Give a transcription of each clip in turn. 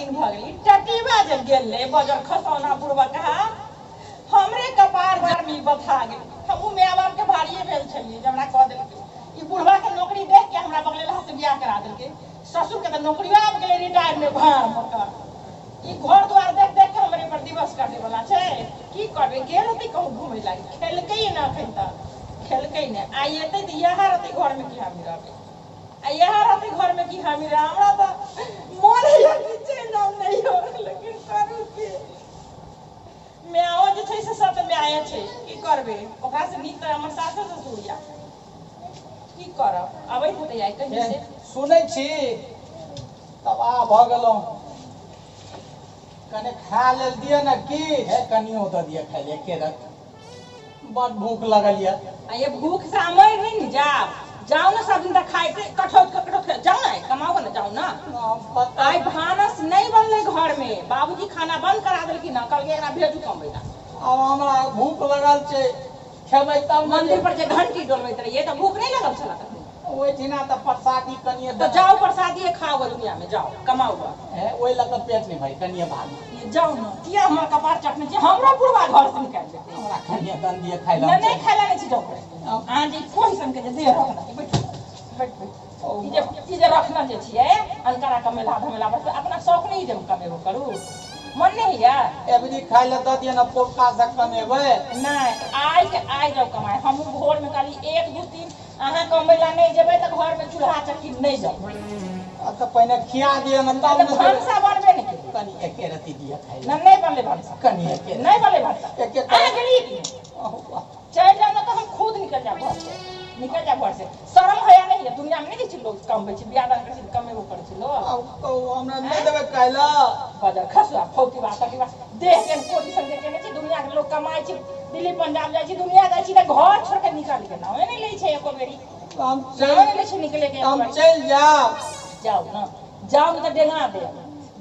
दिन भऽ गेल। ई टटीबा जे गेलै बजर खसौना बुढ़बकहा, हमरे कपार पर में बथा गेल। हमहूँ माय बाप के भारिये भेल छलियै जे हमरा कऽ देलकै। ई बुढ़वा के नौकरी देख के हमरा बगलेलहा से बियाह करा देलकै। ससुर के तऽ नौकरियो आबि गेलै रिटायर में भाड़ मकर। ई घर द्वार देख देख के हमरे पर दिवस काटे वाला छै। की करबै, गेल होतै कहूँ घूमै लागी, खेलकै ने अखन तक खेलकै ने। आइ एतै तऽ इएह रहतै घर में कि हम रहबै, आ इएह रहतै घर में कि हम रहबै। हमरा तऽ मोन होइए कि चलि जाउ नैहर, लेकिन करू की, मायो जे छै से सत माये छै, की करबै। ओकरासँ नीक तऽ हमर सासो ससुर यऽ, की करब। अबैत हेतै आइ कहीं से। सुनै छी, तबाह भऽ गेलहुँ। कने खा लेल दिअ ने की हे, कनियो दऽ दिअ खाय ले एके रत, बड भूख लगल यऽ। आ ये भूख से मरि नहि ने जाब, जाउ ने सब दिन तऽ खाइते कठौत कठौत, जाउ ने कमाउ ने, जाउ ने। आइ भानस नहि बनलै घर में, बाबूजी खाना बंद करा देलखिन हँ, कहलकै एकरा भेजू कमबै ला। आब हमरा भूख लगल छै, खेबै तब ने। मंदिर पर जे घंटी डोलबैत रहियै तऽ भूख नहि लगल छल तखन? ओहिठिना तऽ प्रसादी कनिये तऽ जाउ प्रसादिये खाउ गऽ, दुनिया में जाउ कमाउ गऽ। हे, ओहि लऽ कऽ पेट नहि भरि, कनिये भात। ये जाउ ने, किया हमर कपार चटने छी, हमरो बुढ़वा घर से निकालि देतै। हमरा कनिये दन दिअ खाय लए। नहि, नहि खाय लए नहि छी, जाउ घरे। अहाँ जे कोहि सन के जे देह रखने छी, बैठू बैठ बैठ, ई जे रखने जे छियै अनकरा कमेला धमेला बस अपना शौक नहि जे कमेबो करू, मन नहि होइया। एबरी खाय लए दऽ दिअ ने, पोका से कमेबै। नहि, आइ के आइ जाउ कमाय। हमहूँ भोर में कहली 1 2 3, अहाँ कमबै ला नहि जेबै तऽ घर में चूल्हा चक्की नहि जलबै। आ तऽ पहिने खिया दिअ ने तब ने। भनसा बनबे नहि केलै। कनि एके रत्ती दिअ खाय लए। नहि बनलै भनसा। कनि एके। नहि बनलै भनसा। एके। अहाँ गेलियै कि नहि? चलि जाउ ने तऽ हम खुद निकलि जायब घर से, निकलि जायब घर से। शरम होया नहि है? दुनिया में नहि देखै छी लोग कमबै छै, बियाह दान करै छै, कमेबो करै छै लोग। आब कहू, हमरा नहि देबै खाय लए? बजर खसुआ फौती बा तटी बा, देह के कोटी सन के केने छै। दुनिया के लोग कमाइ छै, दिल्ली पंजाब जाइ छै, दुनिया जाइ छै, तऽ घर छोड़ के निकल के नामे नहि लै छै एको बेरी। हम नामे नहि लै छै निकले के। हम चलि जायब। जाउ ने, जाउ ने तऽ डेंगा देब,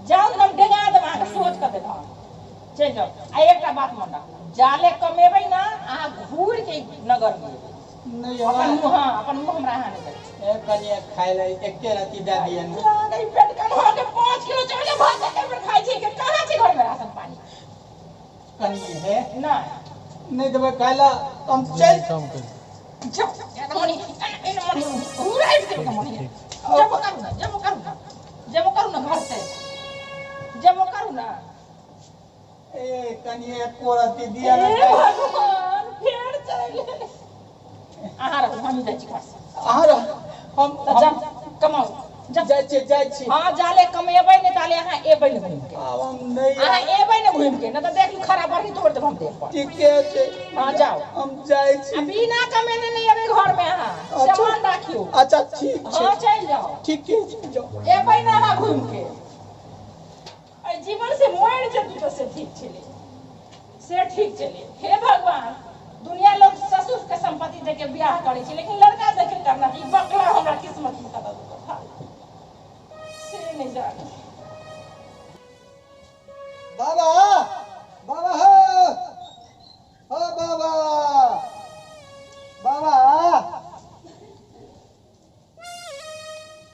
जाउ ने हम डेंगा देब अहाँके, सोच कऽ देब हम। चलि जाउ। आ एकटा बात मन राखू, जाले कमेबै ने अहाँ घूरि के नगर में एबै। नहि। अपन मुँह, हँ, अपन मुँह हमरा अहाँ नहि देखबै। ए, कनिये खाय लए एके रत्ती दए दिअ ने। ई पेट कन्हा के 5 किलो चावल भात एके बेर खाइ छै के कहाँ छै घर में राशन पानी? कनिये हे। नहि। नहि देबै खाय लए तऽ हम चलि जाउ, मनी मनी उड़ाइ देबै मनी। जबो करू ने, जबो करू ने, जबो करू ने घर से, जबो करू ने। ए, कनिये एको रत्ती दिअ ने। हे भगवान, फेर चलि अहाँ रहू, हम जाइ छी घर से। अहाँ रह, हम तऽ जाउ कमाउ, जाउ। जाइ छी, जाइ छी। हँ, जाले कमेबै नहि ताले अहाँ एबै ने घुमि के। आब हम नहि। अहाँ एबै ने घुमि के, नहि तऽ देख लू खड़ा बढ़ी तोड़ि देब हम देह पर। ठीके छै। हँ, जाउ। हम जाइ छी। आ बिना कमेने नहि एबै घर में अहाँ, अच्छा। सामान राखियौ। अच्छा, ठीक छै। हँ, चलि जाउ। ठीके छै, जाउ। एबै ने अहाँ घुमि के। एहि जीवन से मरि जेतू तऽ से ठीक छलै, से ठीक छलै। हे भगवान, दुनिया लोग ससुर के संपत्ति देख के बियाह करै छै, लेकिन लड़का देख के करना छै। ई बकला हमरा किस्मत में कतऽ दुख से नहि जानी। बाबा, बाबा हो, हो बाबा, बाबा,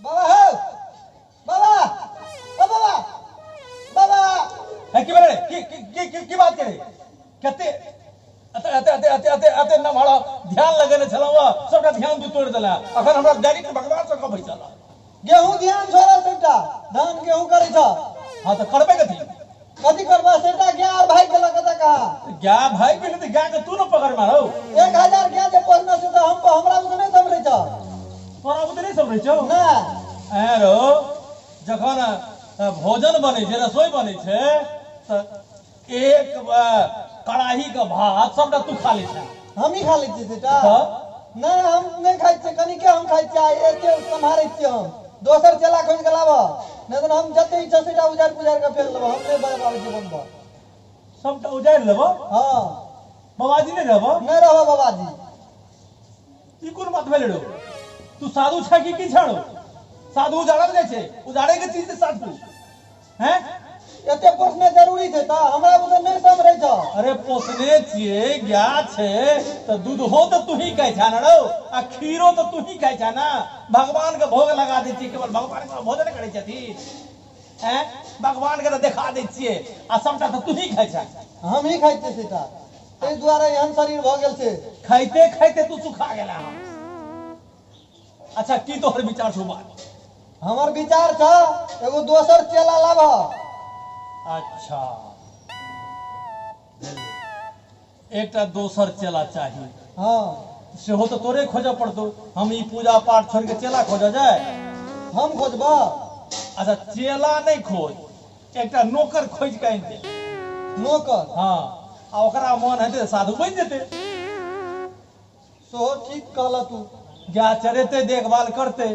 बाबा हो, बाबा, ओ बाबा, बाबा। है की बोले की की की की बात करे? कते अते अते अते अते अते अते न भाड़ा ध्यान लगेने छलहुँ, सबटा ध्यान तू तोड़ि देला। अखन हमरा डायरेक्ट भगवान से गप होइ छल। गेहूं ध्यान छोड़ा, सबटा धान गेहूं करै छ। हाँ तऽ करबै कथी? कथी करबा? सबटा गाय आर भागि गेलक कतऽ कहाँ। गाय भागि गेलै तऽ गाय के तू ने पकड़ मारौ। 1000 गाय जे पोसने छै तऽ हम हमरा बुते नहि सम्हरै छ। तोरा बुते नहि सम्हरै छौ? नहि। ऐं रौ, जखन भोजन बनै छै, रसोई बनै छै, तऽ एक कड़ाही के भात सबटा तू खा लै छह। हमही खा लै छियै सबटा? तऽ? नहि, हम नहि खाइ छियै, कनिके हम खाइ छियै आ एते सम्हारै छियै हम। दोसर चेला खोजि कऽ लाबह, नहि तऽ हम जते इच्छा सेटा उजाड़ि पुजाड़ि कऽ फेक लेबह, हम नहि पाबै छियै बनबऽ। सबटा उजाड़ि लेबह? हँ। बाबाजी नहि रहबह? नहि रहबह बाबाजी। ई कोन बात भेलै रौ? तू साधु छै कि की छौ? साधु उजाड़ल जाइ छै, उजाड़े के चीज छै साधु। हैं? एते पोसने जरूरी छै तऽ हमरा बुते नहि सम्हरै छौ। अरे पोसने छियै, गाय छै तऽ दूधो तऽ तू ही खाइ छह ने रौ, आ खीरो तऽ तू ही खाइ छह ने। भगवान के भोग लगा दै छियै, केवल भगवान के भोजन करै छथिन। हैं भगवान के तऽ देखा दै छियै आ सबटा तऽ तू ही खाइ छह। हम ही खाइ छियै सीता, ताहि दुआरे एहन शरीर भऽ गेल छै। खाइते खाइते तू सुखा गेला हन। अच्छा की तोहर विचार छौ बात? हमर विचार छ एगो दोसर चेला लाबह। अच्छा एकटा दोसर चेला चाही। हाँ सेहो तऽ तोरे खोजऽ पड़तौ। हम ई पूजा पाठ छोड़ि के चेला खोजऽ जाय? हम खोजबह। अच्छा चेला नहि खोज, एकटा नौकर खोजि के आनि दे। नौकर? हाँ, आ ओकरा मन हेतै तऽ साधु बनि जेतै। सेहो ठीक कहलह तू। गाय चरेतै, देखभाल करतै,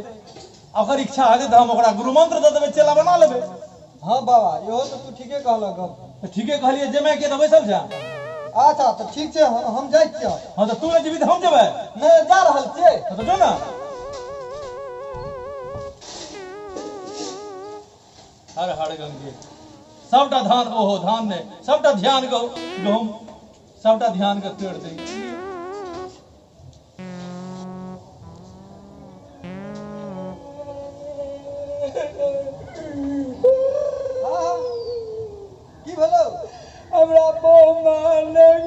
ओकर इच्छा हेतै तऽ हम ओकरा गुरु मंत्र दऽ देबै, चेला बना लेबै। हाँ बाबा, इहो तऽ तू ठीके कहलह गप। तऽ ठीके कहलियै, जेमे के तऽ बैसल छह। अच्छा तऽ ठीक छै, हम जाइ छियौ। हाँ तऽ तू नहि जेबही तऽ हम जेबै। नहि जा रहल छियै। हाँ तऽ जो ने। हर हर गंगे। सबटा धान, ओहो धान नहि, सबटा ध्यान गहूम, सबटा ध्यान के तोड़ि दै। हाँ, की भेलौ? हमरा बहु मारलक।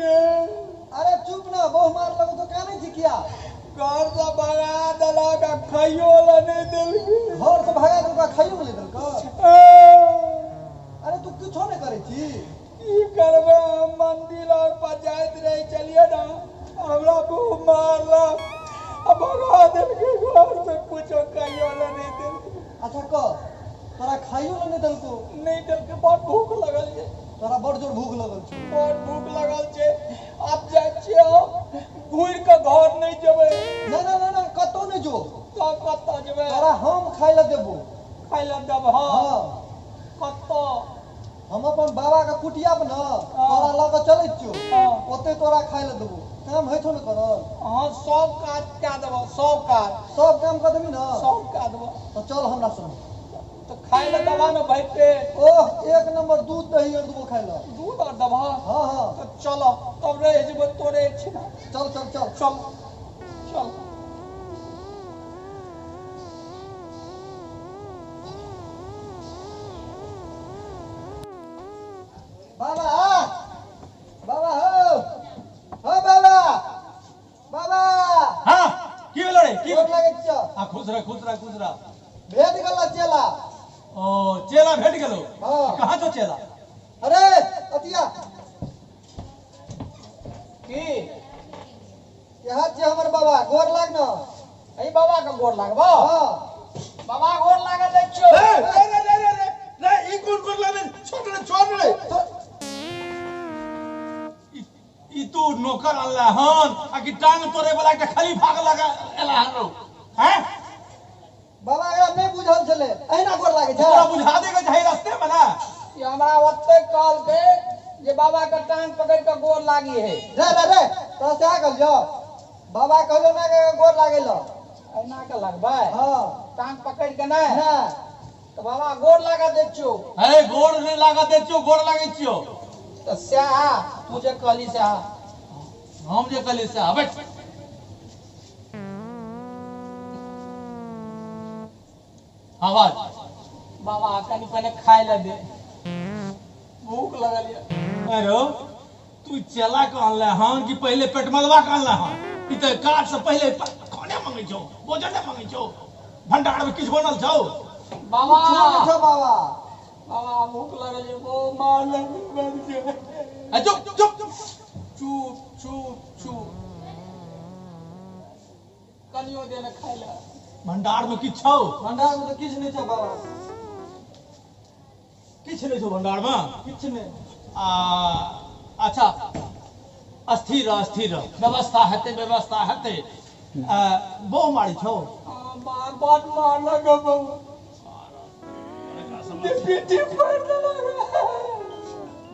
अरे चुप ना, बहु मारलक तो कानै छी किया? घर से भगा देलक आ खाइयो ला नहि देलक। घर से भगा देलक आ खाइयो ला नहि देलक? अरे तू किछो नहि करै छी? की करबै, हम मंदिर और पर जाइत रहै छलियै ने, हमरा बहु मारलक आ भगा देलकै घर से, कुछो खाइयो ला नहि देलकै। अच्छा कह, तोरा खाइयो ला नहि देलकौ? नहि देलकै, बड़ भूख लगल छै। तोरा बड़ जोर भूख लगल छै? बड़ भूख लगल छै। आब जाइ छियै हम, घुरि कऽ घर नहि जेबै। नहि नहि नहि, कतौ नहि जो। तब कतऽ जेबै? तोरा हम खाइ ला देबो। खाइ ला देबह? हाँ। कतऽ? हम अपन बाबा के कुटिया पर न तोरा लऽ कऽ चलै छियौ, ओते तोरा खाइ ला देबो। काम होइ छौ ने करल? हाँ सब काज कए देबह, सब काज। सब काम कऽ देबही ने? सब कए देबह। तऽ चल हमरा संग। तऽ खाइ ला देबह ने भरि पेट? ओह एक नंबर, दूध दही और देबो खाइ ला। दूध और देबह? हाँ हाँ। तऽ चल तब रहि जेबै तोरे छिना। चल चल चल चल चल। बाबा बाबा हो हो बाबा बाबा। हाँ की भेलो रे? की गोर लागै छियौ। आ खुश रह खुश रह खुश रह। भेट गेल चेला। ओ चेला भेट गेलो? हाँ। कहाँ छौ चेला? अरे अतिया की यहाँ छियै हमर बाबा, गोर लाग न। एहि बाबा के गोर लागबो? हाँ। बाबा गोर लागल दै छियौ। रे रे रे रे रे रे, ई कोन गोर लागल? छोड़ रे छोड़ रे। ई तू नौकर अनला हन आ कि टांग तोड़े वाला के खलीफा के लगा एला हन रौ? हैं बाबा एकरा नहि बुझल छलै, अहिना गोर लागै छै। तोरा बुझा देके चाही रास्ते में ना। ई हमरा ओते कहलकै जे बाबा के टांग पकड़ के गोर लागी है। रे रे रे, तोरा सएह कहलियौ? बाबा कहलो ना के गोर लागै ल। अहिना के लगबै? हाँ। टांग पकड़ के नहि? नहि। तऽ बाबा गोर लागा दै छियौ। अरे गोर नहि लागा दै छियौ, गोर लागै छियौ। तऽ सएह तू जे कहली सएह। हम जे कहली सएह। बैठ। आवाज। बाबा कनि पहिने खाइ लए दे, भूख लगल यऽ। अरे तू चेला के अनले हन कि पहिले पेट मलबा के अनले हन? ई तऽ काज से पहिले खाने मंगै छौ, भोजन नहि मंगै छौ। भंडार में किछु बनल छौ? बाबा किछो नहि छौ बाबा। बाबा भूख लगल यऽ, ओ मारलक। चुप चुप चुप चुप चुप। कनियो दे ने खाइ लए। भंडार में किछु छौ? भंडार में तऽ किछु नहि छौ बाबा। किछु नहि छौ भंडार में? किछु नहि। आ अच्छा अस्थिर रह, अस्थिर रह, व्यवस्था हेतै, व्यवस्था हेतै। बहु मारी छौ? बड मारलक बहु। पिट्ठी फोड़ि देलक।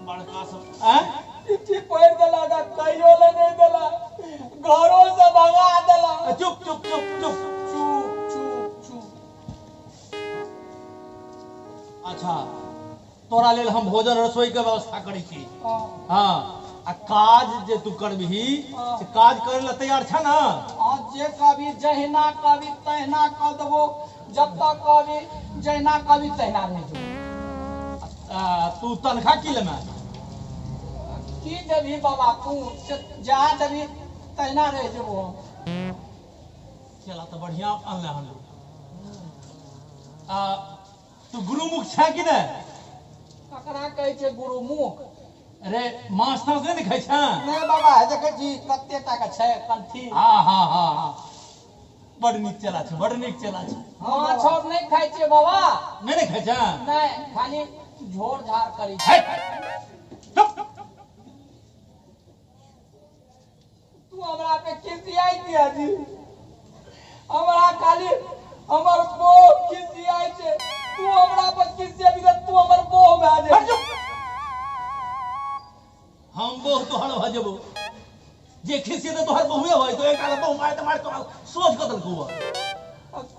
बड़का सब आँय? पिट्ठी फोड़ि देलक आ कहियो ले नहि देलक, घरो से भगा देलक। चुप चुप चुप चुप चुप चुप चुप। अच्छा तोरा लेल हम भोजन रसोई के व्यवस्था करै छी। हाँ आ काज जे तू करबही से काज करे ला तैयार छ ना? हाँ जे कहबी जहिना कहबी तहिना कऽ देबो, जतऽ कहबी जहिना कहबी तहिना रहि जेबो। तू तनखा की लेना? की देबही बाबा तू जा देबही तहिना रहि जेबो। चेला तऽ बढ़िया अनले हन। आ तू गुरुमुख छै कि नहि? ककरा कहै छै गुरुमुख? अरे माछ ताछ नहि ने खाइ छै? नहि बाबा, देखै छी कते टा के छै कंठी। हाँ हाँ हाँ हाँ, बड़ नीक चेला छै, बड़ नीक चेला छै। माछ और नहि खाइ छियै बाबा। नहि ने खाइ छै? नहि, खाली झोर झार करै छै। तू हमरा पे खिसियाइ दिया जी, हमरा खाली हमर बोह खिसियाइ छै, तू हमरा पर खिसियाबी तऽ तू हमर बोह भए जेबही। हम बोह तोहर भऽ जेबो, जे खिसियेतै तोहर बहुए होय, तो एक आधा बहु मारि तऽ मारि तोरा सोच कऽ देलकौ।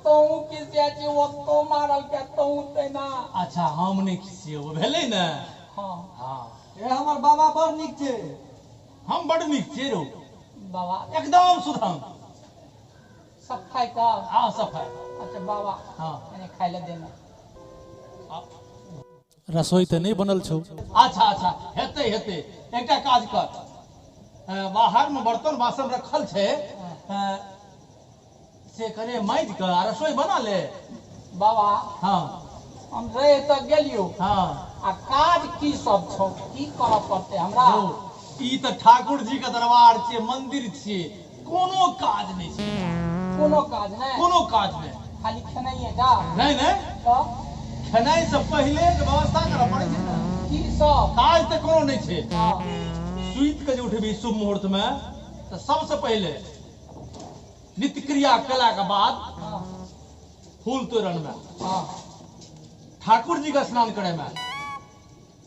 तोहूँ खिसियाइ छी, ओतौ मारल के तोहूँ तहिना। अच्छा हम नहि खिसियेबो, भेलै ने? हाँ हाँ। ए हमर बाबा बड़ नीक छै। हम बड़ नीक छियै रौ बाबा, एकदम सुधाम सफाई का। हाँ सफाई। अच्छा बाबा, हाँ खाइ लए देना। रसोई तऽ नहि बनल छौ। अच्छा अच्छा, हेतै हेतै। एकटा काज कर, बाहर में बर्तन बासन रखल छै, से कने माजि कऽ आ रसोई बना ले बाबा। हाँ हम रहि तऽ गेलियो। हाँ आ काज की सब छौ, की करऽ पड़तै हमरा? ई तऽ ठाकुर जी के दरबार छियै, मंदिर छियै, कोनो काज नहि छै। कोनो काज नहि? कोनो काज नहि, खाली खेनाइए टा? नहि नहि, खेनाइ से पहिले के व्यवस्था करऽ पड़ै छै ने। की सब काज तऽ कोनो नहि छै। सुति के जे उठबी शुभ मुहूर्त में तऽ सबसे पहिले नित्य क्रिया केला के बाद फूल तोड़न में, ठाकुर जी के स्नान करे में,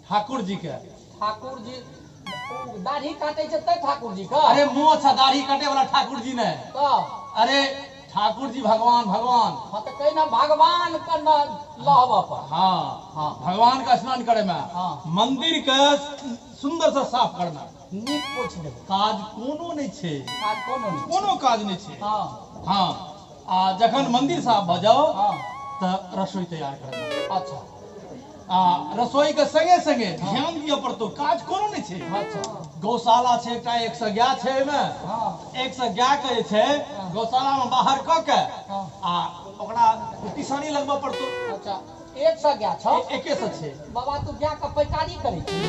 ठाकुर जी के। ठाकुर जी दाढ़ी काटे छै तै ठाकुर जी के? अरे मोछ आ दाढ़ी काटे वाला ठाकुर जी ने। अरे ठाकुर जी भगवान भगवान। हाँ तो कहीं ना भगवान का न लहबा पर। हाँ हाँ, भगवान का स्नान करे में, मंदिर के सुंदर से साफ करना, नीक पोछ देब। काज कोनो नहीं छै। काज कोनो नहीं, कोनो काज नहीं छै। हाँ हाँ, आ जखन मंदिर साफ भ जाओ तऽ रसोई तैयार करना। अच्छा, आ रसोई के संगे संगे ध्यान दिअ पड़तो, काज कोनो नहीं छै। अच्छा, गौशाला छै एकटा, 100 गाय छै एहिमे। 100 गाय के जे छै गौशाला में बाहर कऽ के आ ओकरा किसानी लगबऽ पड़तो। अच्छा, 100 गाय छौ? 100 छै। बाबा तू गाय के पैकारी करै छी?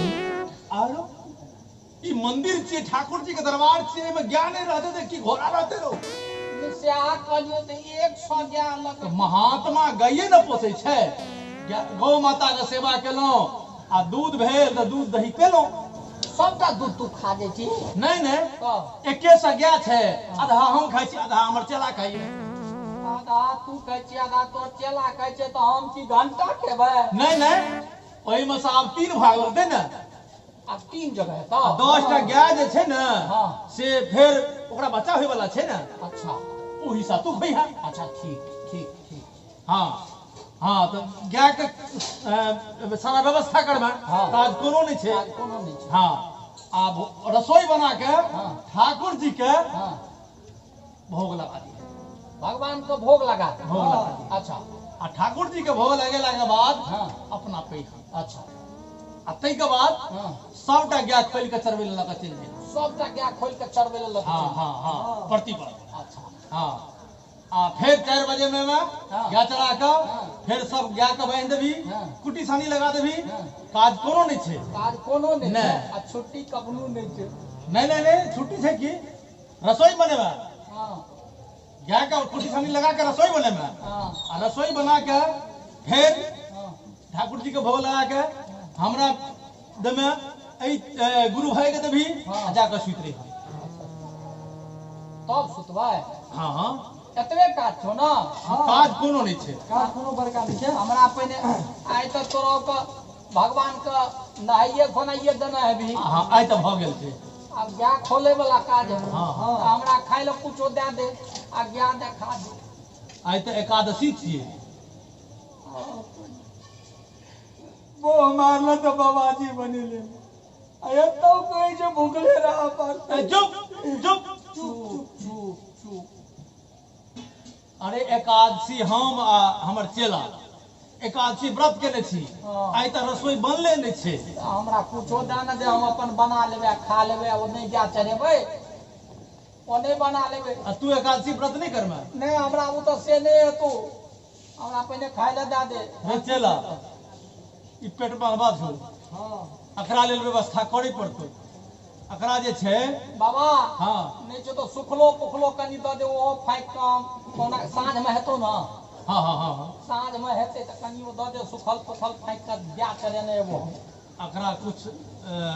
आरो ई मंदिर छियै, ठाकुर जी के दरबार छियै, एहिमे गाय नहि रहतै तऽ की घोड़ा रहतै रौ? सएह कहलियौ तऽ 100 गाय लऽ कऽ महात्मा गाये ने पोसै छै। गौ माता के सेवा केलहुँ आ दूध भेल तऽ दूध दही पेलहुँ। सबटा दूध तू खा जाइ छी? नहि नहि, 100 गाय छै, आधा हम खाइ छी, आधा हमर चेला खाइए। आधा तू खाइ छी, आधा तोर चेला खाइ छै, तऽ हम की घंटा खेबै? नहि नहि, ओहिमे से आब 3 भाग लगतै ने। आब 3 जगह हेतौ। 10टा गाय जे छै ने से फेर ओकरा बच्चा होय वाला छै ने। अच्छा, ओ हिस्सा तू खइहा। अच्छा ठीक ठीक ठीक। हाँ हाँ, तऽ गाय के सारा व्यवस्था करबै, काज कोनो नहि छै। कोनो नहि छै। हाँ, आब रसोई बना के ठाकुर जी के भोग लगा दिए, भगवान के भोग लगा दे। भोग लगा दिए। अच्छा, आ ठाकुर जी के भोग लगेला के बाद अपना पैसा। अच्छा, आ ताहि के बाद सबटा गाय खोलि के चरबै लए लऽ कऽ चलि जेबै। सबटा गाय खोलि के चरबै लए लऽ कऽ? हाँ हाँ हाँ, परती पर। अच्छा, हाँ, आ फेर 4 बजे में गाय चरा कऽ फेर सब गाय के बान्हि देबी, कुट्टी सानी लगा देबी। काज कोनो नहि छै। काज कोनो नहि छै। आ छुट्टी कखनो नहि छै? नहि नहि नहि, छुट्टी छै की रसोई बनेबै। गाय के कुट्टी सानी लगा के रसोई बनेबै, आ रसोई बना के फेर ठाकुर जी के भोग लगा के हमरा देमे, एहि गुरु भाई के देबी, आ जाकऽ सुति रही। तब सुतबै? हाँ हाँ, एतबे काज छौ ने? काज कोनो नहि छै। काज कोनो बड़का नहि छै। हमरा पहिने आइ तऽ तोरा के भगवान के नहाइए खोनाइए देने हेबही। हाँ, आइ तऽ भऽ गेल छै। आब गाय खोले वाला काज है। हमरा खाइ लए कुछो दए दे आ गाय देखा दे। आइ तऽ एकादशी छियै। बोह मारल तऽ बाबाजी बनेले, आ एतौ कहै छै भुखले रहऽ पड़तै। चुप चुप चुप चुप चुप। अरे एकादशी हम आ हमर चेला एकादशी व्रत केने छी। हँ। आइ तऽ रसोई बनले नहि छै। हमरा कुछो दए ने दे, हम अपन बना लेबै आ खा लेबै। आ ओ नहि गाय चढ़ेबै, ओ नहि बना लेबै। आ तू एकादशी व्रत नहि करमे? नहि, हमरा ओ तऽ से नहि हेतौ, हमरा पहिने खाय लए दए दे। रे चेला, ई पेट बांधबा छौ। हँ। एकरा लेल व्यवस्था करे पड़तौ। एकरा जे छै बाबा। हँ। नहि छै तऽ सुखलो पुखलो कनि दऽ दे, ओहो फाँकि कऽ कोना साँझमे हेतौ ने? हँ हँ हँ हँ। साँझमे हेतै तऽ कनि ओ दऽ दे, सुखल पुखल फाँकि कऽ गाय चढ़ेने एबो हम। एकरा कुछ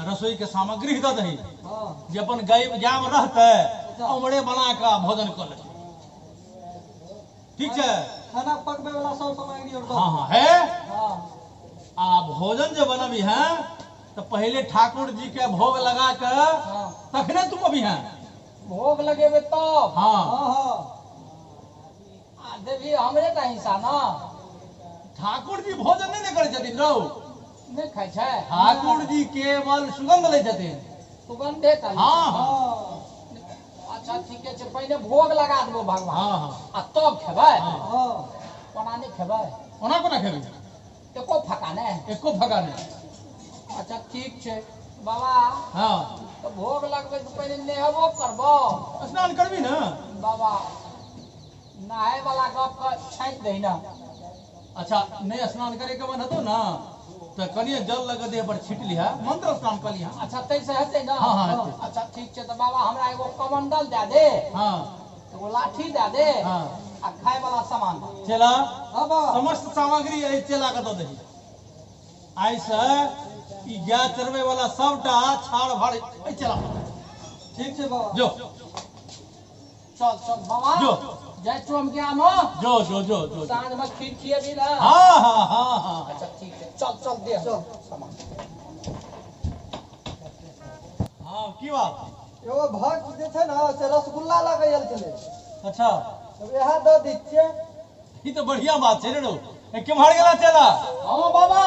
रसोई के सामग्री दऽ दही। हँ। जे अपन गाय गायमे रहतै, उमरे बना कऽ भोजन कऽ लेतै। ठीक छै? खाना पकबै वाला सब सामग्री और हँ हँ हे। हँ। आ भोजन जे बनबी है तऽ पहिले ठाकुर जी के भोग लगा के हँ। तखने तू अभी है। भोग लगेबै तब? हँ। हँ हँ। आ देवी हमरे टा हिस्सा ने? ठाकुर जी भोजन नहि ने करै छथिन रौ। नहि खाइ छै? ठाकुर जी केवल सुगंध लै छथिन। सुगंधे टा लै छै? हँ हँ। हँ। अच्छा, ठीके छै, पहिने भोग लगा देबो भगवान हँ हँ। आ तब खेबै। हँ। हँ। कोना नहि खेबै? ओना कोना खेबै? एको फका नहि? एको फका नहि। अच्छा, ठीक छै बाबा। हँ। तऽ भोग लगबै से पहिने नहेबो करबो? स्नान करबी ने। बाबा, नहाय वाला गप के छाँटि दही ने। अच्छा, नहि स्नान करे के मन हेतौ ने तऽ कनिये जल लग देह पर छीट लिहा, मंत्र स्नान कऽ लिहा। अच्छा, ताहिसँ हेतै ने? हँ हँ, हेतै। अच्छा, ठीक छै। तऽ बाबा, हमरा एगो कमंडल दए दे। हँ। एगो लाठी दए दे। हँ। आ खाय वाला सामान दे। चेला। हँ बाबा। समस्त सामग्री एहि चेला के दऽ दही। आइ से ई गाय चरबै वाला सबटा छाड़ भाड़ एहि चेला पर। ठीक छै बाबा। जो। चल चल बाबा। जो। जाइ छौ हम गाममे। जो जो जो जो। साँझमे खीर खिएबी ने? हाँ हाँ हाँ हाँ। अच्छा, ठीक छै, चल चल, दे चल। सामान। हाँ, की बात? एगो भक्त जे छै ने से रसगुल्ला लऽ कऽ आयल छलै। अच्छा। तब इएह दऽ दै छियै। ई तऽ बढ़िया बात छै रे रौ। ए, केम्हर गेला चेला? हँ बाबा,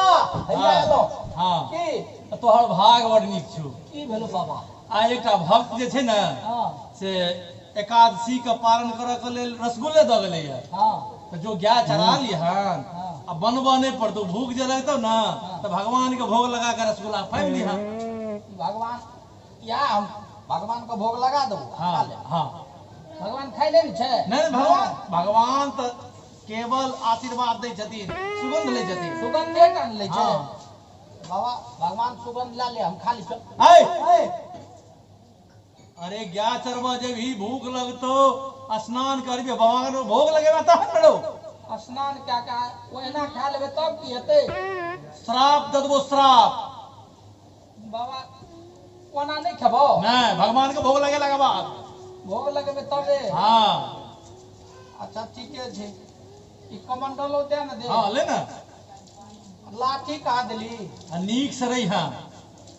हैया एलहुँ। हँ। की? तोहर भाग बड़ नीक छौ। की भेलो बाबा? आ एकटा भक्त जे छै ने हँ। से एकादशी के पारण करऽ के लेल रसगुल्ले दऽ गेलैया। हँ। तऽ जो गाय चढ़ा लिहन हँ। आ बनबऽ नहि पड़तौ। भूख जे लगतौ ने तऽ भगवान के भोग लगा के रसगुल्ला पाबि लिहन। भगवान या हम भगवान के भोग लगा देबो? हँ। खा लेब। हँ। भगवान खाइ नहि ने छै? नहि नहि, भगवान भगवान तऽ केवल आशीर्वाद दै छथिन, सुगंध लै छथिन। सुगंधे टा ने लै छै? हँ। बाबा, भगवान सुगंध लए ले, हम खा ली। ऐ। ऐ। अरे, गाय चरबऽ जेबही, भूख लगतौ, स्नान करबी, भगवान के भोग लगेबा तहन ने रौ। स्नान कए कऽ ओहिना खा लेबै तब की हेतै? श्राप दऽ देबो, श्राप। बाबा, ओना नहि खेबो? नहि, भगवान के भोग लगेला के बाद। भोग लगेबै तबे? हँ। अच्छा, ठीके छै। ई कमंडलो दे ने दे। हँ, ले ने। लाठी कहाँ देली? आ नीक से रही। हँ,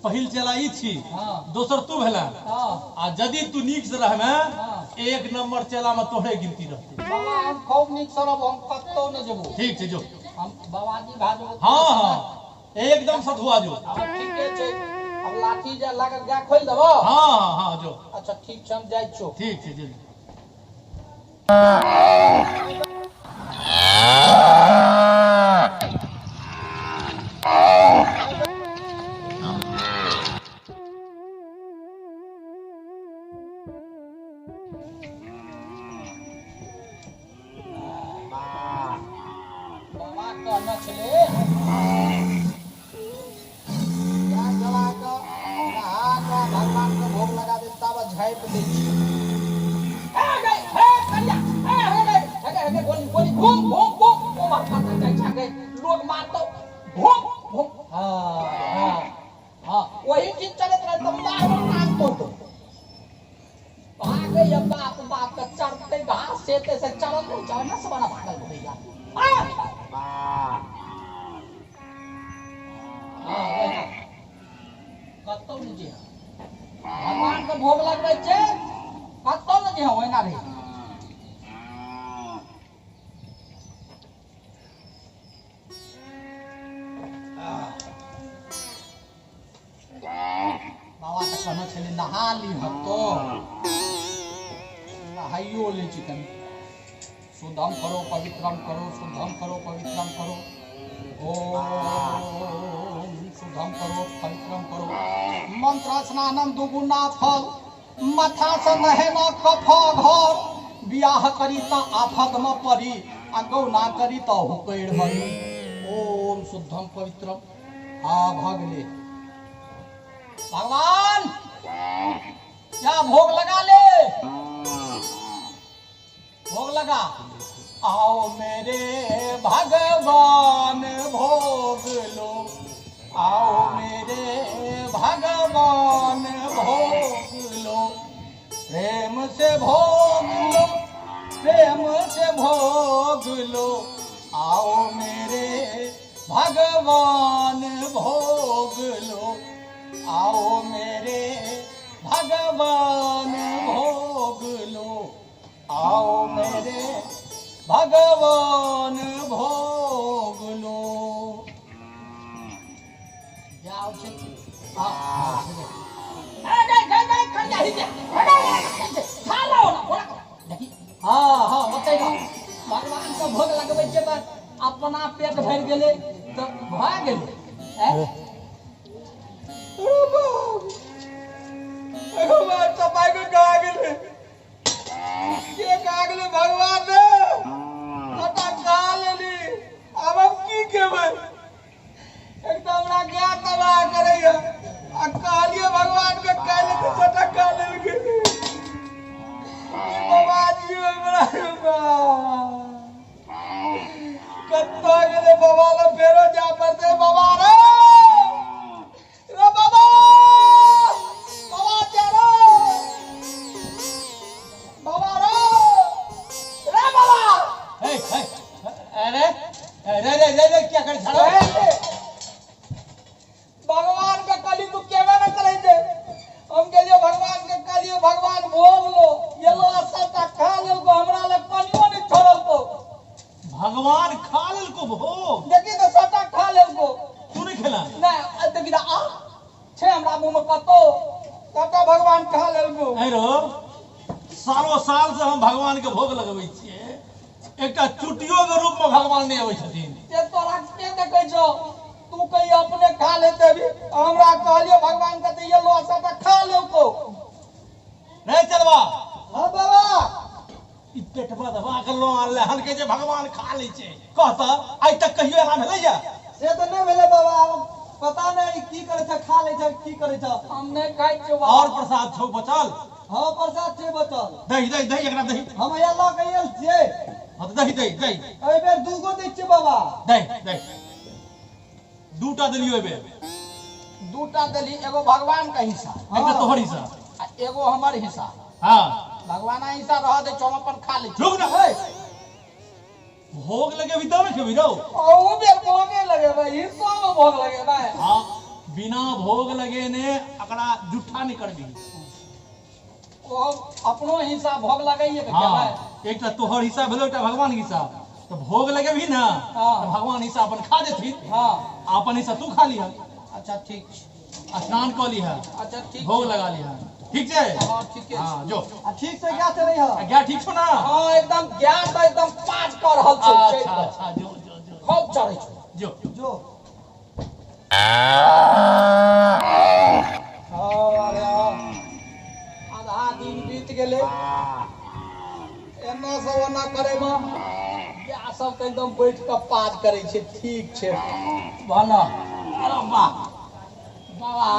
पहिल चेला ई छी। हँ। दोसर तू भेला। हँ। आ यदि तू नीक से रहमे, हँ। एक नंबर चेला में तोहरे गिनती रहतै। बाबा, हम खूब नीक से रहबो, हम कतौ नहि जेबो। ठीक छै, जो। हम बाबाजी भए जेबो। हँ हँ, एकदम सधुआ जो। हँ, ठीके छै। अब लाठी जे लागल, गाय खोलि देबो? हँ हँ हँ, जो। अच्छा, ठीक छै, हम जाइ छियौ। ठीक छै, जो। बाबा कहने छलै, गाय जला कऽ, नहा कऽ, भगवानके भोग लगा दे, ताबत झाँपि दै छी। हे गै, हे कनिया, हे हे गै, हे गै, हे गै, गोली गोली, घूम घूम घूम, ओमहर कतऽ जाइ छै गै, लोग मारतौ, घूम घूम। हँ हँ हँ, ओही चीज चलैत रहै तऽ मारबो, टांग तोड़ दो। भागै या बाप बाप के चढ़तै घास से ते से चढ़ल नहि चढ़ल ने, सब भागल घुमैया। हँ, ओहिना कतौ नहि जे भगवान के भोग लगबै छै, कतौ नहि जे, ओहिना रही। बाबा तऽ कहने छलै नहा लीह, तो नहाइयो लै छी कनि। शुद्धम करो पवित्रम करो, शुद्धम करो पवित्रम करो। ओम शुद्धम करो पवित्रम करो। मंत्र स्नानम दुगुना फल, माथा से नहेना कफ घर, बियाह करी त आफत में पड़ी आ गौना करी त हुकैड़ मरी। ओम शुद्धम पवित्रम। आ भगले भगवान, क्या भोग लगा ले, भोग लगा। आओ मेरे भगवान भोग लो, आओ मेरे भगवान भोग लो, प्रेम से भोग लो, प्रेम से भोग लो, आओ मेरे भगवान भोग लो, आओ मेरे भगवान भोग लो, आओ मेरे भगवान भोग लो। जाओ छै। आ हाँ हाँ ओतै रह। भगवान के भोग लगबै छै तऽ अपना पेट भरि गेलै तऽ भऽ गेलै। भगवान सफाई के कहा गेलै, के कहा गेलै भगवान रे, सबटा खा लेली, आब हम की खेबै? एक तऽ हमरा गाय तबाह करैया आ कहलियै भगवान के काल्हि तऽ सबटा खा लेलकै। ई बाबाजी हमरा कतऽ गेलै? बाबा लग फेरो जाय पड़तै। बाबा रे, रे बाबा, बाबा जा रे, बाबा रे, रे बाबा। हे हे, अरे अरे रे रे रे, क्या करे छाड़ो? भगवान के कहली तू केबे न करै छै। हम गेलियो भगवान के कहलियो भगवान भोग लो, गेलो आ सबटा खा लेलको, हमरा लग कनियो नहि छोड़लको। भगवान खा लेलको भोग? देखी तऽ सबटा खा लेलको। तू नहीं खेला? नहि, आ देखी तऽ आ छै हमरा मुँह में कतौ, सबटा भगवान खा लेलको। अरे सालो साल से हम भगवान के भोग लगबै छियै, एकटा चुटियो के रूप में भगवान नहीं अबै छथिन। से तोरा के देखै छौ? तू कही अपने खा लेते भी, हमरा कहलियो भगवान के तऽ ये लो सबटा खा लेलको। नहीं चलबा। हाँ बाबा। ई पेटवा दबा के लो आनले हन के जे भगवान खा लै छै। कहता आइ तक कहियो एना भेलैया? से तऽ नहि भेलै बाबा, पता नहि की करै छै, खा लै छै की करै छै। हम नहि खाइ छियौ बाबा। और प्रसाद छौ बचल? हाँ प्रसाद छै बचल। दही दही दही, एकरा दही। हम हैया लऽ के आयल छियै। हाँ तऽ दही दही दही। एहि बेर दूगो दै छियै बाबा। दही दही, दूटा देलियो एहि बेर। दूटा देली, एगो भगवान के हिस्सा, एकटा तोहर हिस्सा आ एगो हमर हिस्सा। हाँ भगवान हिस्सा रह दे छौ, हम अपन खा लै छी। रुक ना, हे भोग लगेबी तब ने खेबी रौ। अहू बेर भोगे लगेबै, हिस्सो में भोग लगेबै। हाँ, बिना भोग लगेने अकरा जुट्ठा नहीं करबी। ओ अपनो हिस्सा भोग लगाइए के हाँ खेबै। एकटा तोहर हिस्सा भेलो, एकटा भगवान के हिस्सा। तो भोग लगेबी ना हाँ। तो भगवान हिस्सा अपन खा देथिन। हाँ अपन हिस्सा तू खा लिह। अच्छा ठीक छै। स्नान कऽ लिह। अच्छा ठीक। भोग लगा लिह। ठीक छै? हाँ ठीके छै। हाँ जो। आ ठीक से क्या चलै है? आ गाय ठीक छौ ना? हाँ एकदम ज्ञान तऽ एकदम पाँच कऽ रहल छौ। अच्छा अच्छा, जो जो जो, खूब चढ़ै छौ। जो जो। अरे आधा दिन बीत गेलै एना से ओना करे में, गाय सब तऽ एकदम बैठ कऽ पाज करै छै। ठीक छै भला। अरे वाह बाबा,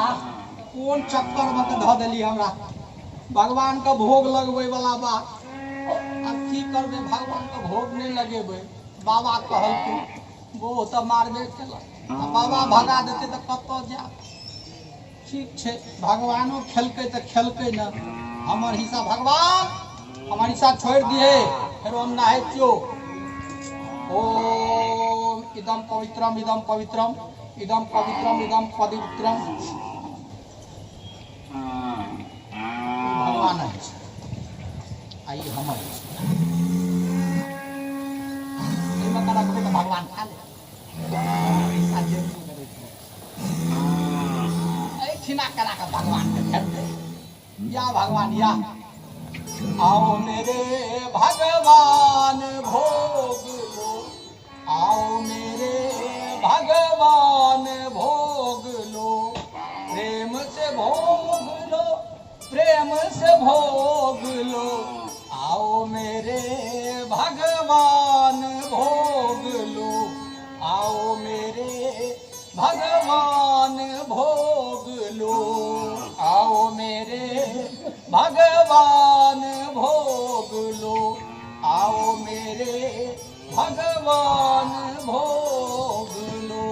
कोन चक्कर में तऽ धऽ देली हमरा भगवान के भोग लगबै वाला बात। आब की करबै, भगवान के भोग नहि लगेबै? बाबा कहलखिन, बोह तऽ मारबे केलक आ बाबा भगा देतै तऽ कतऽ जायब? ठीक छै, भगवानो खेलकै तऽ खेलकै ने हमर हिस्सा। भगवान हमर हिस्सा छोड़ि दिहे, फेरो हम नहाय छियौ। ओम इदम पवित्रम इदम पवित्रम इदम पवित्रम इदम पवित्रम। भगवान हिस्सा आ ई हमर हिस्सा। एहिमे तऽ रखबै तऽ भगवान खा ले। हिस्सा जेबीमे करै छै। एहिठिना करा कऽ भगवान के खेतै। या भगवान या, आओ मेरे भगवान भोग लो, आओ मेरे भगवान भोग लो, आओ मेरे भगवान भोग लो, आओ मेरे भगवान भोग लो, आओ मेरे भगवान भोग लो।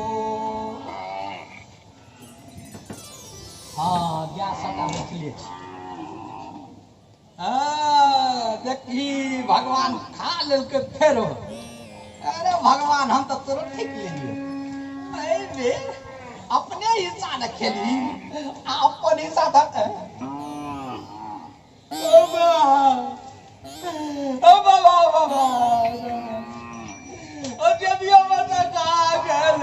हाँ, गैस सटा बैठले छी। देखी भगवान खा लेलकै फेरो। अरे भगवान, हम तऽ तोरो ठकि लेलियौ। एहि बेर अपने हिस्सा ने खेलही आ अपन हिस्सा तऽ ओ बाबा, ओ बाबा, ओ जेबियो बता गेल।